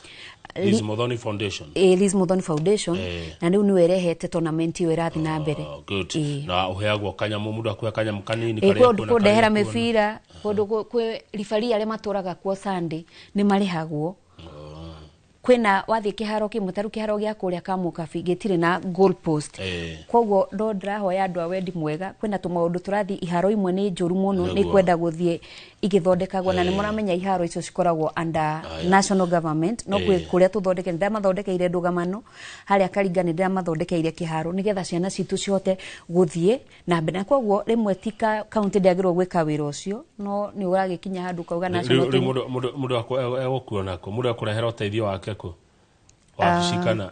Muthoni Foundation. Liz Muthoni Foundation. Na rĩu nĩwe ĩrehete tournament ĩyo ĩrathiĩ na mbere. Oh, good. Na ũheagwo kanyamũ, mũndũ akũhe kanyamũ kanini Ĩ, karĩa kũndũ ekuona, kũndehera karĩa ekuona. mĩbira kũndũ kwĩ ribari arĩa matũraga kuo Sunday nĩ marĩhagwo. Kwĩna wathiĩ kĩharo kĩmwe, tarĩu kĩharo gĩa kũrĩa Kamũkabi gĩtirĩ na goal post. Koguo no ndĩrahoya andũ a wendi mwega, kwĩna tũmaũndũ tũrathiĩ, iharo imwe nĩ njũru mũno, nĩ kwenda gũthiĩ igĩthondekagwo, na nĩ mũramenya iharo icio cikoragwo under national government, no kwĩ kũrĩa tũthondeke, nĩ ndĩramathondekeire ndũgamano harĩa Karinga, nĩ ndĩramathondekeire kĩharo nĩgetha ciana citũ cihote gũthiĩ na mbere. Na koguo rĩmwe ti county ndĩagĩrĩirwo gwĩka wĩra ũcio, no nĩ ũragĩkinya handũ ũkauga national Rĩu team. Mũndũ egũkuona kũ? Mũndũ ekũrehera ũteithio wake kũ? Wabici kana?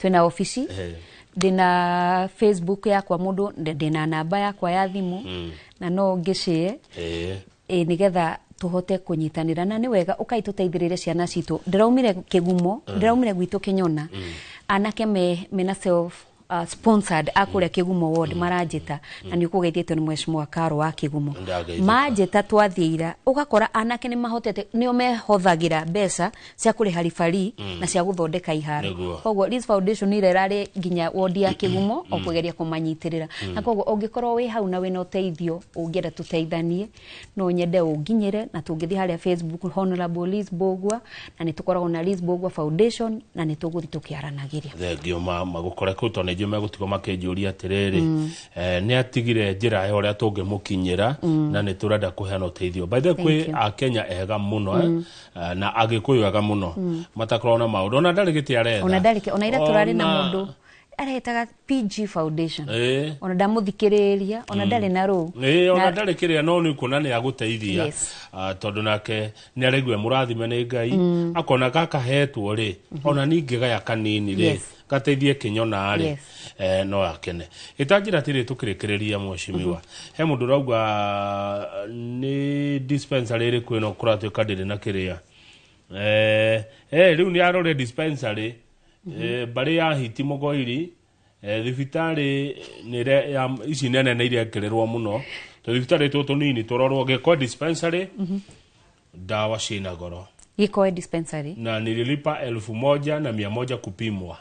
Twĩna obici. Ndĩna Facebook yakwa, mũndũ ndĩna namba yakwa ya thimũ, na no ngĩcĩe ĩ nĩgetha tũhote kũnyitanĩra. Na nĩ wega ũkai tũteithĩrĩrie ciana citũ. Ndĩraumire kĩgumo, ndĩraumire gwitũ Kĩnyona, anake mena self sponsored a kũrĩa Kĩgumo ward maranjĩta, na nĩ ũkũgeithĩtio nĩ mheshimiwa Karo wa Kĩgumo. Ndageithĩka. Manjĩta twathiĩ ira, ũgakora anake nĩ mahotete, nĩo mehothagĩra mbeca cia kũrĩha ribari na cia gũthondeka iharo. Koguo Liz Foundation ira ĩrarĩ nginya ward ya Kĩgumo o kũgeria kũmanyitĩrĩra. Na koguo ũngĩkorwo wĩ hau na wĩna ũteithio ũngĩenda tũteithanie, no nyende ũnginyĩre, na tũngĩthiĩ harĩa Facebook Honorable Liz Mbũgua, na nĩ tũkoragwo na Liz Mbũgua Foundation, na nĩ tũgũthiĩ tũkĩaranagĩria. Thengio magũkore kũu, tondũ nĩ njũĩ megũtigwo makĩnjũria atĩrĩrĩ, nĩ atigire njĩra ya ũrĩa tũngĩmũkinyĩra, na nĩ tũrenda kũheana ũteithio. By the way, Thank kwĩ you. akenya ega mũno, na agĩkũyũ ega mũno matakoragwo na maũndũ, ona ndarĩ gĩtĩ aretha. Ona ndarĩ, ona ira tũrarĩ na Ona- mũndũ aretaga PG Foundation, ona ndamũthikĩrĩria, ona ndarĩ na rũu. Ĩĩ, ona ndarĩ kĩrĩa, no nĩ kuona nĩ agũteithia. Ah, tondũ nake nĩ araigua mũrathime nĩ Ngai, akona gaka hetwo rĩ, ona ningĩgaya kanini rĩ, gateithie kĩnyona rĩ, no akene. Ĩtanjĩra atĩrĩ, tũkĩrĩkĩrĩria, mheshimiwa, he mũndũ ũrauga nĩ dispensary ĩrĩkũ ĩno kũratuĩka ndĩrĩ na kĩrĩa, rĩu nĩ arore dispensary, mbarĩ ya Hiti Mũgoiri, thibitarĩ nĩ ya ici nene nĩ irekĩrĩrwo mũno, tũ thibitarĩ tũtũ tũnini tũrorwo. Gĩko dispensary, ndawa ciĩna goro. Gĩkoe dispensary. Na nililipa 1100 kupimwa.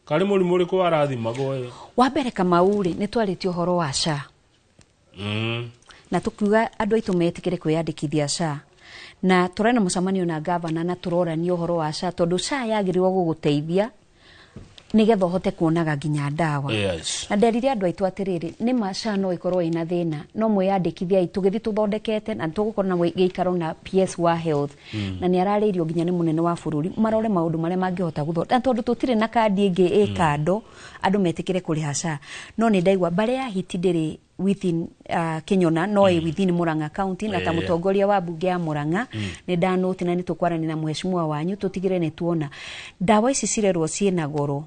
Karĩ mũrimũ ũrĩkũ warathimagwo ĩ? Wa mbere, Kamau rĩ, nĩ twarĩtie ũhoro wa SHA, na tukiuga andũ aitũ metĩkĩre kwĩyandĩkithia SHA, na tũrarĩ na mũcemanio na gavana na tũrorania ũhoro wa SHA, tondũ SHA yagĩrĩirwo gũgũteithia nĩgetha ũhote kuonaga nginya ndawa. Na nderire andũ aitũ atĩrĩrĩ, nĩ ma SHA no ĩkorwo ĩna thĩna, no mwĩyandĩkithia, tũgĩthiĩ tũthondekete, na tũgũkorwo na gĩikaro na PS wa health, na nĩ ararĩirio nginya nĩ mũnene wa bũrũri marore maũndũ marĩa mangĩhota gũthondeka, na tondũ tũtirĩ na kandi ĩngĩ ĩ kando, andũ metĩkĩre kũrĩha SHA. No nĩ ndaigua mbarĩ ya Hiti ndĩrĩ within Kinyona, no ĩ within Murang'a County, na ta mũtongoria wa mbunge ya Murang'a, nĩ ndanũti na nĩ tũkwaranĩria na mheshimiwa wanyu tũtigĩre nĩ tuona ndawa ici cirerwo ciĩna goro.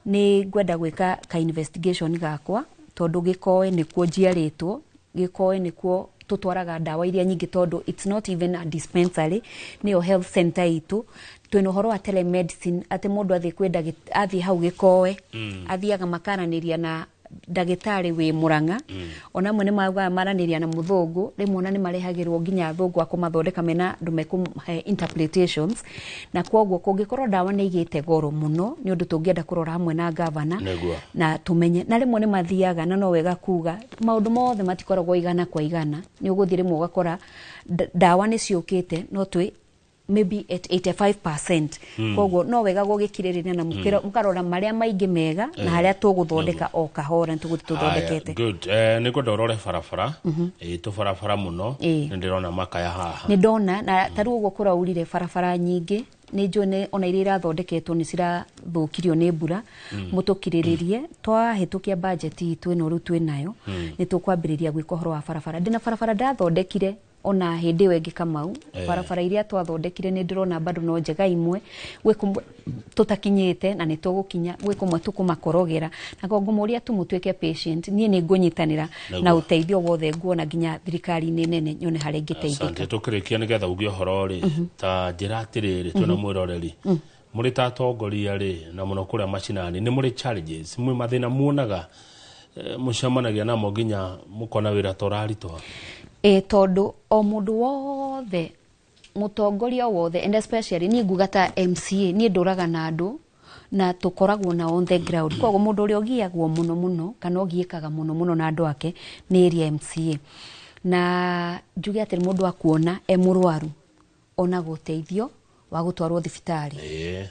Nĩ ngwenda gwĩka ka investigation gakwa, tondũ Gĩkoe nĩkuo njiarĩtwo, Gĩkoe nĩkuo tũtwaraga ndawa iria nyingĩ, tondũ it's not even a dispensary, nĩyo health center itũ. Twĩna ũhoro wa telemedicine, atĩ mũndũ athiĩ kwĩ athiĩ hau Gĩkoe, athiaga makaranĩria na ndagĩtarĩ wĩ Mũrang'a. Ona amwe nĩ maugaga maranĩria na mũthũngũ, rĩmwe ona nĩ marehagĩrwo nginya athũngũ a kũmathondeka, mena andũ mekũmahe interpretations. Na koguo kũngĩkorwo ndawa nĩ igĩte goro mũno, nĩ ũndũ tũngĩenda kũrora hamwe na gavana na tumenye. Na rĩmwe nĩ mathiaga, na no wega kuga maũndũ mothe matikoragwo igana kwa igana. Nĩ ũgũthiĩ rĩmwe ũgakora ndawa nĩ ciũkĩte, no twĩ maybe at 85%. Koguo no wega gũgĩkirĩrĩria na mũkarora marĩa maingĩ mega na harĩa tũgũthondeka o kahora, nĩ tũgũthiĩ tũthondekete. Haya, good. Nĩ ngwenda ũrore barabara, tũbarabara mũno. Nĩ ndĩrona makaya haha. Nĩ ndona, na ta rĩu ũguo kũraurire, barabara nyingĩ nĩ njũĩ nĩ ona iria irathondeketwo nĩ cirathũkirio nĩ mbura. Mũtũkirĩrĩrie, twahĩtũkia bajeti itũ ĩno rĩu twĩ nayo, nĩ tũkwambĩrĩria gwĩka ũhoro wa barabara. Ndĩna barabara ndathondekire ona hĩndĩ ĩyo ĩngĩ, Kamau. Barabara iria twathondekire nĩ ndĩrona bado no njega imwe, gwĩ kũmwe tũtakinyĩte na nĩ tũgũkinya, gwĩ kũmwe tũkũmakorogera, na ko ngũmũria tu mũtuĩke patient. Niĩ nĩ ngũnyitanĩra na ũteithio wothe nguona nginya thirikari-inĩ nene, nyone harĩa ingĩteithĩka. Asante. Tũkĩrĩkia, nĩgetha uge ũhoro rĩ, ta njĩra atĩrĩrĩ, twĩna mwĩroreri, mũrĩ ta atongoria rĩ, na mũno kũrĩa macinani, nĩ mũrĩ challenges, mwĩ mathĩna muonaga, mũcemanagia namo nginya mũkona wĩra ta ũraritũha? Ĩ, tondũ o mũndũ wothe, mũtongoria wothe, and especially niĩ nguga ta MCA, niĩ ndũraga na andũ na tũkoragwo na on the ground. Koguo mũndũ ũrĩa ũgiagwo mũno mũno kana ũgiĩkaga mũno mũno na andũ ake nĩ area MCA. Na njuge atĩ mũndũ akuona e mũrwaru, onaga ũteithio wa gũtwarwo thibitarĩ. Ĩĩ,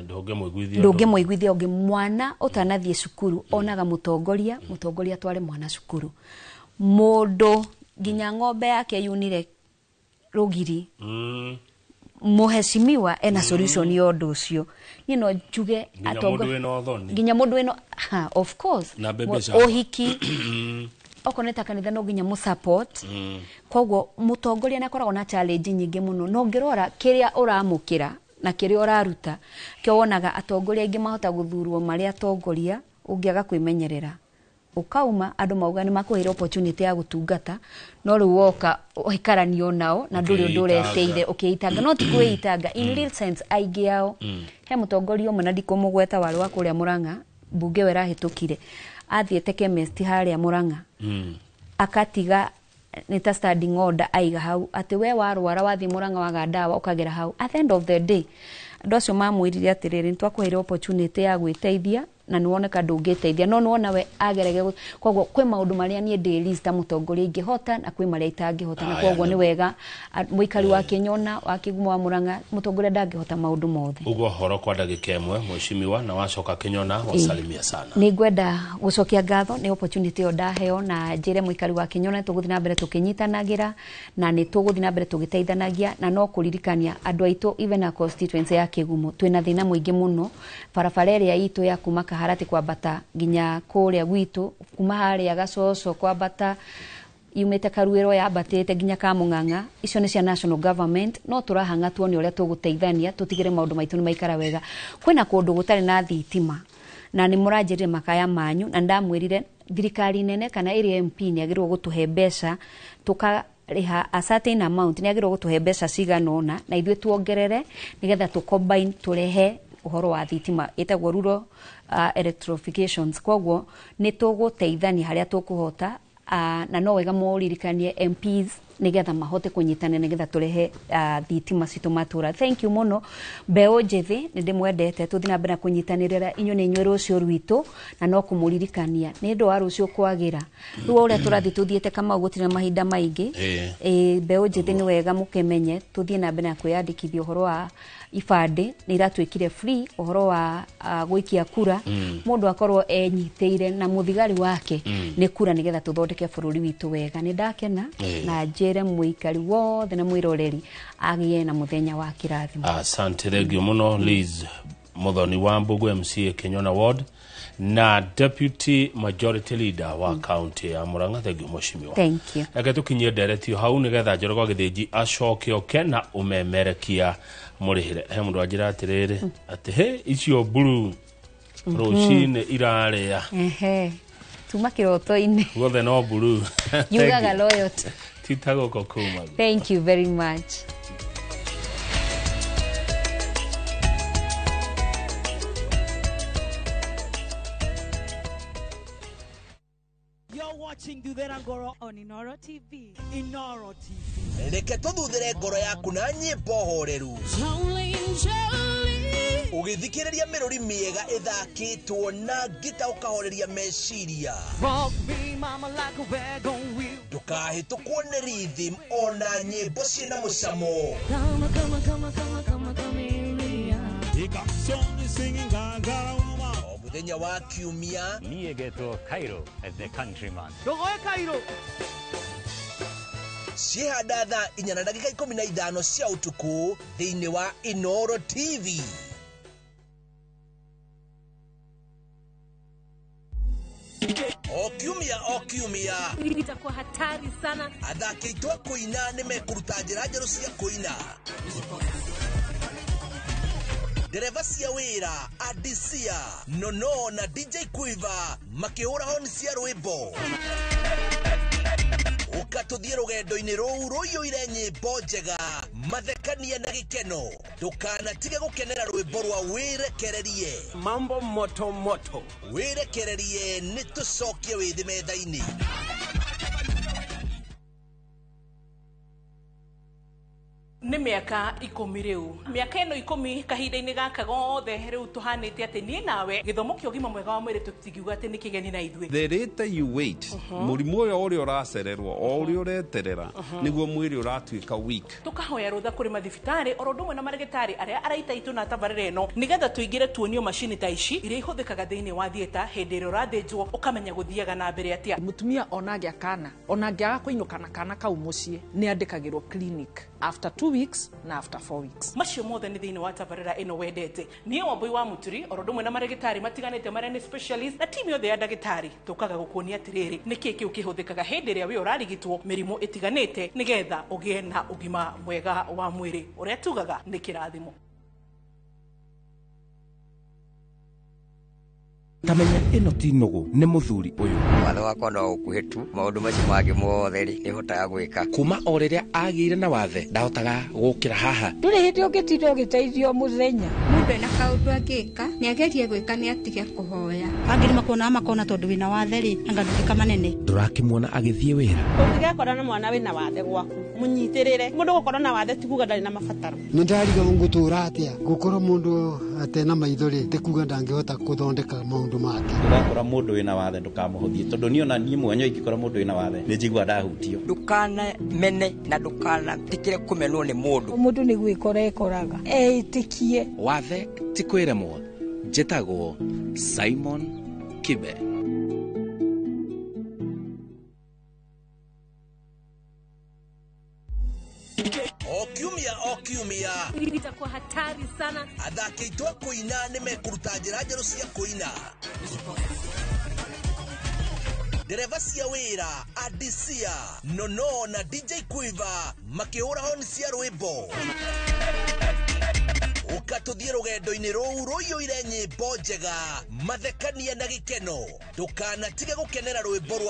ndũngĩmũiguithia. Ndũngĩmũiguithia ũngĩ. Mwana ũtanathiĩ cukuru onaga mũtongoria, mũtongoria atware mwana cukuru. Mũndũ nginya ng'ombe yake yunire rũgiri, mũheshimiwa ena solution ya ũndũ ũcio. Niĩ no njuge Nginya mũndũ wĩna ũthoni. Nginya mũndũ wĩna, ha, of course. Na baby shower. Ũhiki, okorwo nĩ ta kanitha, no nginya mũsupport. Koguo mũtongoria nĩ akoragwo na challenge nyingĩ mũno, no ũngĩrora kĩrĩa ũramũkĩra na kĩrĩa ũraruta, kĩo wonaga atongoria aingĩ mahota gũthurwo marĩ atongoria, ũngĩaga kwĩmenyerera Ũkauma andũ mauga nĩ makũheire opportunity ya gũtungata, no rĩu woka ũikaranio nao na ndũrĩ ũndũ ũreteire, ũkĩitanga. No ti kwĩitanga in real sense, aingĩ ao, he mũtongoria ũmwe na ndikũmũgweta, warĩ wa kũrĩa Mũrang'a, mbunge ĩyo ĩrahĩtũkire, athiĩte chemist harĩa Mũrang'a, akatiga nĩ ta standing order aiga hau atĩ we warwara wathiĩ Mũrang'a waga ndawa ũkagera hau. At the end of the day andũ acio mamwĩrire atĩrĩrĩ, nĩtwakũheire opportunity ya gwĩteithia na nĩwoneka ndũngĩteithia, no nĩwona we agerege. Koguo kwĩ maũndũ marĩa niĩ ndĩ list ta mũtongoria ingĩhota na kwĩ marĩa itangĩhota, na koguo nĩ wega mũikari wa Kĩnyona, wa Kĩgumo, wa Mũrang'a, mũtongoria ndangĩhota maũndũ mothe. Ũguo horo kwa ndagĩka ĩmwe, mheshimiwa, na wacoka Kĩnyona wasalimia sana. Nĩ ngwenda gũcokia ngatho nĩ opportunity ĩyo ndaheo, na njĩre mũikari wa Kĩnyona tũgũthiĩ na mbere tũkĩnyitanagĩra na nĩ tũgũthiĩ na mbere tũgĩteithanagia. Na no kũririkania andũ aitũ, even a constituency ya Kĩgumo, twĩna thĩna mũingĩ mũno. Barabara ĩrĩa itũ ya kuma Kaharati kwambata nginya kũrĩa gwitũ, kuma harĩa Gacoco kwambata yumĩte Karuĩro yambatĩte nginya Kamũng'ang'a, icio nĩ cia national government, no tũrahang'a tuone ũrĩa tũgũteithania tũtigĩre maũndũ maitũ nĩ maikara wega. Kwĩna kũndũ gũtarĩ na thitima na nĩ mũranjĩrire makaya manyu, na ndamwĩrire thirikari nene kana ĩrĩa MP nĩ agĩrĩirwo gũtũhe mbeca, tũkarĩha a certain amount, nĩ agĩrĩirwo gũtũhe mbeca cigana ũna na ithuĩ tuongerere nĩgetha tũ combine tũrehe ũhoro wa thitima ĩtagwo rural electrifications. Koguo nĩ tũgũteithania harĩa tũkũhota, na no wega mũririkanie MPs nĩgetha mahote kũnyitana nĩgetha tũrehe thitima citũ matũra. Thank you mũno. Mbeũ njĩthĩ nĩ ndĩmwendete, tũthiĩ na mbere na kũnyitanĩrĩra, inyuĩ nĩ inyuĩ rũciũ rwitũ, na no kũmũririkania nĩ ũndũ wa rũciũ kwagĩra. Rĩu o ũrĩa tũrathiĩ tũthiĩte, Kamau, gũtirĩ na mahinda maingĩ. Ĩ, mbeũ njĩthĩ nĩ wega mũkĩmenye tũthiĩ na mbere na kwĩyandĩkithia. Ũhoro wa ibandĩ nĩ iratuĩkire free, ũhoro wa gũikia kura, mũndũ akorwo enyitĩire na mũthigari wake nĩ kura nĩgetha tũthondeke bũrũri witũ wega. Nĩ ndakena na njĩre mũikari wothe na mwĩroreri agĩe na mũthenya wa kĩrathimo. Asante, thengio mũno Liz Muthoni wa Mbugu, MCA Kinyona Ward na Deputy Majority Leader wa county ya Murang'a. Thengio, mheshimiwa. Thank you. Reke tũkinyie nderetio hau nĩgetha Njoroge wa Gĩthĩnji acoke oke na ũmemerekia mũrĩhĩre. He mũndũ anjĩra atĩrĩrĩ atĩ he icio mburu rũcinĩ irarĩa. Ehe, tuma kĩroto-inĩ. Guothe no mburu. Yugaga loyalty. Tita gũkũ kuma. Thank you very much. You're watching Thuthera Ngoro on Inoro TV. Inoro TV. Reke tũthuthĩre ngoro yaku na nyĩmbo horeru ũgĩthikĩrĩria mĩrũri mĩega ĩthakĩtwo na ngita, ũkahoreria meciria. Rock me, mama, like a wagon wheel. Ndũkahĩtũkwo nĩ rhythm ona nyĩmbo ciĩna mũcamo. Come, come, come, come, come, come here. O mũthenya wa kiumia Niĩ ngetwo Cairo the countryman. Ndogoe Cairo. Ciĩhanda thaa 4:15 cia ũtukũ thĩinĩ wa Inoro TV. O kiumia, o kiumia, itakuwa hatari sana. Athaki aitũ a kũina nĩ mekũruta njĩra njerũ cia kũina. Ndereba cia wĩra Adisia Nono na DJ Quiver makĩhũra honi cia rwĩmbo. Ũka tũthiĩ rũgendo-inĩ rũu rũiyũire nyĩmbo njega, mathekania na gĩkeno. Ndũkanatige gũkenera rwĩmbo rwa wĩrekererie. Mambo moto moto. Wĩrekererie, nĩ tũcokie wĩthĩ metha-inĩ. Nĩ mĩaka 10 rĩu, mĩaka ĩno 10, kahinda-inĩ gaka gothe rĩu tũhanĩte atĩ niĩ nawe gĩthomo kĩa ũgima mwega wa mwĩrĩ tũtingiuga atĩ nĩ kĩgeni na ithuĩ. The later you wait, mũrimũ ũyũ ũrĩa ũracererwo, o ũrĩa ũreterera, nĩguo mwĩrĩ ũratuĩka weak. Tũkahoya rũtha kũrĩ mathibitarĩ oro ũndũ ũmwe na marĩgĩtarĩ arĩa araita itũ na tabarĩra ĩno nĩgetha tũingĩre tuonio macini ta ici iria ihũthĩkaga thĩinĩ wa theatre hĩndĩ ĩrĩa ũrathĩnjwo, ũkamenya gũthiaga na mbere atĩa. Mũtumia ona agĩa kana, ona angĩaga kũinũka na kana kau mũciĩ, nĩ andĩkagĩrwo clinic after 2 weeks na after 4 weeks. Macio mothe nĩ thĩinĩ wa tabarĩra ĩno wendete. Niĩ Wambui wa Mũturi oro ũndũ ũmwe na marĩgĩtarĩ matiganĩte marĩa nĩ specialist na timu yothe ya ndagĩtarĩ tũkaga gũkuonia atĩrĩrĩ nĩkĩ kĩu kĩhũthĩkaga hĩndĩ ĩrĩa wĩ ũrarigitwo mĩrimũ ĩtiganĩte nĩgetha ũgĩe na ũgima mwega wa mwĩrĩ ũrĩa tugaga nĩ kĩrathimo. Tamenya ĩno ti nũgũ nĩ mũthuri ũyũ. Watho wakwa no ũkuhĩ tu, maũndũ macio mangĩ mothe rĩ, nĩhotaga gwĩka. Kuma o rĩrĩa agĩire na wathe ndahotaga gũkĩra haha. Ndũrĩ hĩndĩ ũngĩtinda ũgĩteithio mũthenya. Mũndũ ena kaũndũ angĩka nĩ agerie gwĩka nĩ atige kũhoya. Angĩ nĩ makuonaga makona tondũ wĩna wathe rĩ, anga nduĩka manene. Ndũrakĩmuona agĩthiĩ wĩra. Ũngĩgekora na mwana wĩna wathe gwaku, mũnyitĩrĩre. Mũndũ gũkorwo na wathe ti kuga ndarĩ na mabataro. Nĩ ndariga ngũtũra atĩa gũkorwo mũndũ atena maitho rĩ, ti kuga ndangĩhota gũthondeka maũndũ make. Ũgakora mũndũ wĩna wathe ndũkamũhũthie, tondũ niĩ ona niĩ mwene ingĩkora mũndũ wĩna wathe nĩ njiguaga ndahutio. Ndũkanamene na ndũkanetĩkĩre kũmenwo nĩ mũndũ. Mũndũ nĩ gwĩkora ekoraga eĩtĩkie. Wathe ti kwĩremwo. Njĩtagwo Simon Kibe. O kiumia o kiumia Itakuwa hatari sana. Athaki aitũ a kũina nĩ mekũruta njĩra njerũ cia kũina. Ndereba cia wĩra Adisia Nono na DJ Quiver makĩhũra honi cia rwĩmbo. Ũka tũthiĩ rũgendo-inĩ rũu rũiyũire nyĩmbo njega, mathekania na gĩkeno. Ndũkanatige gũkenera rwĩmbo rwa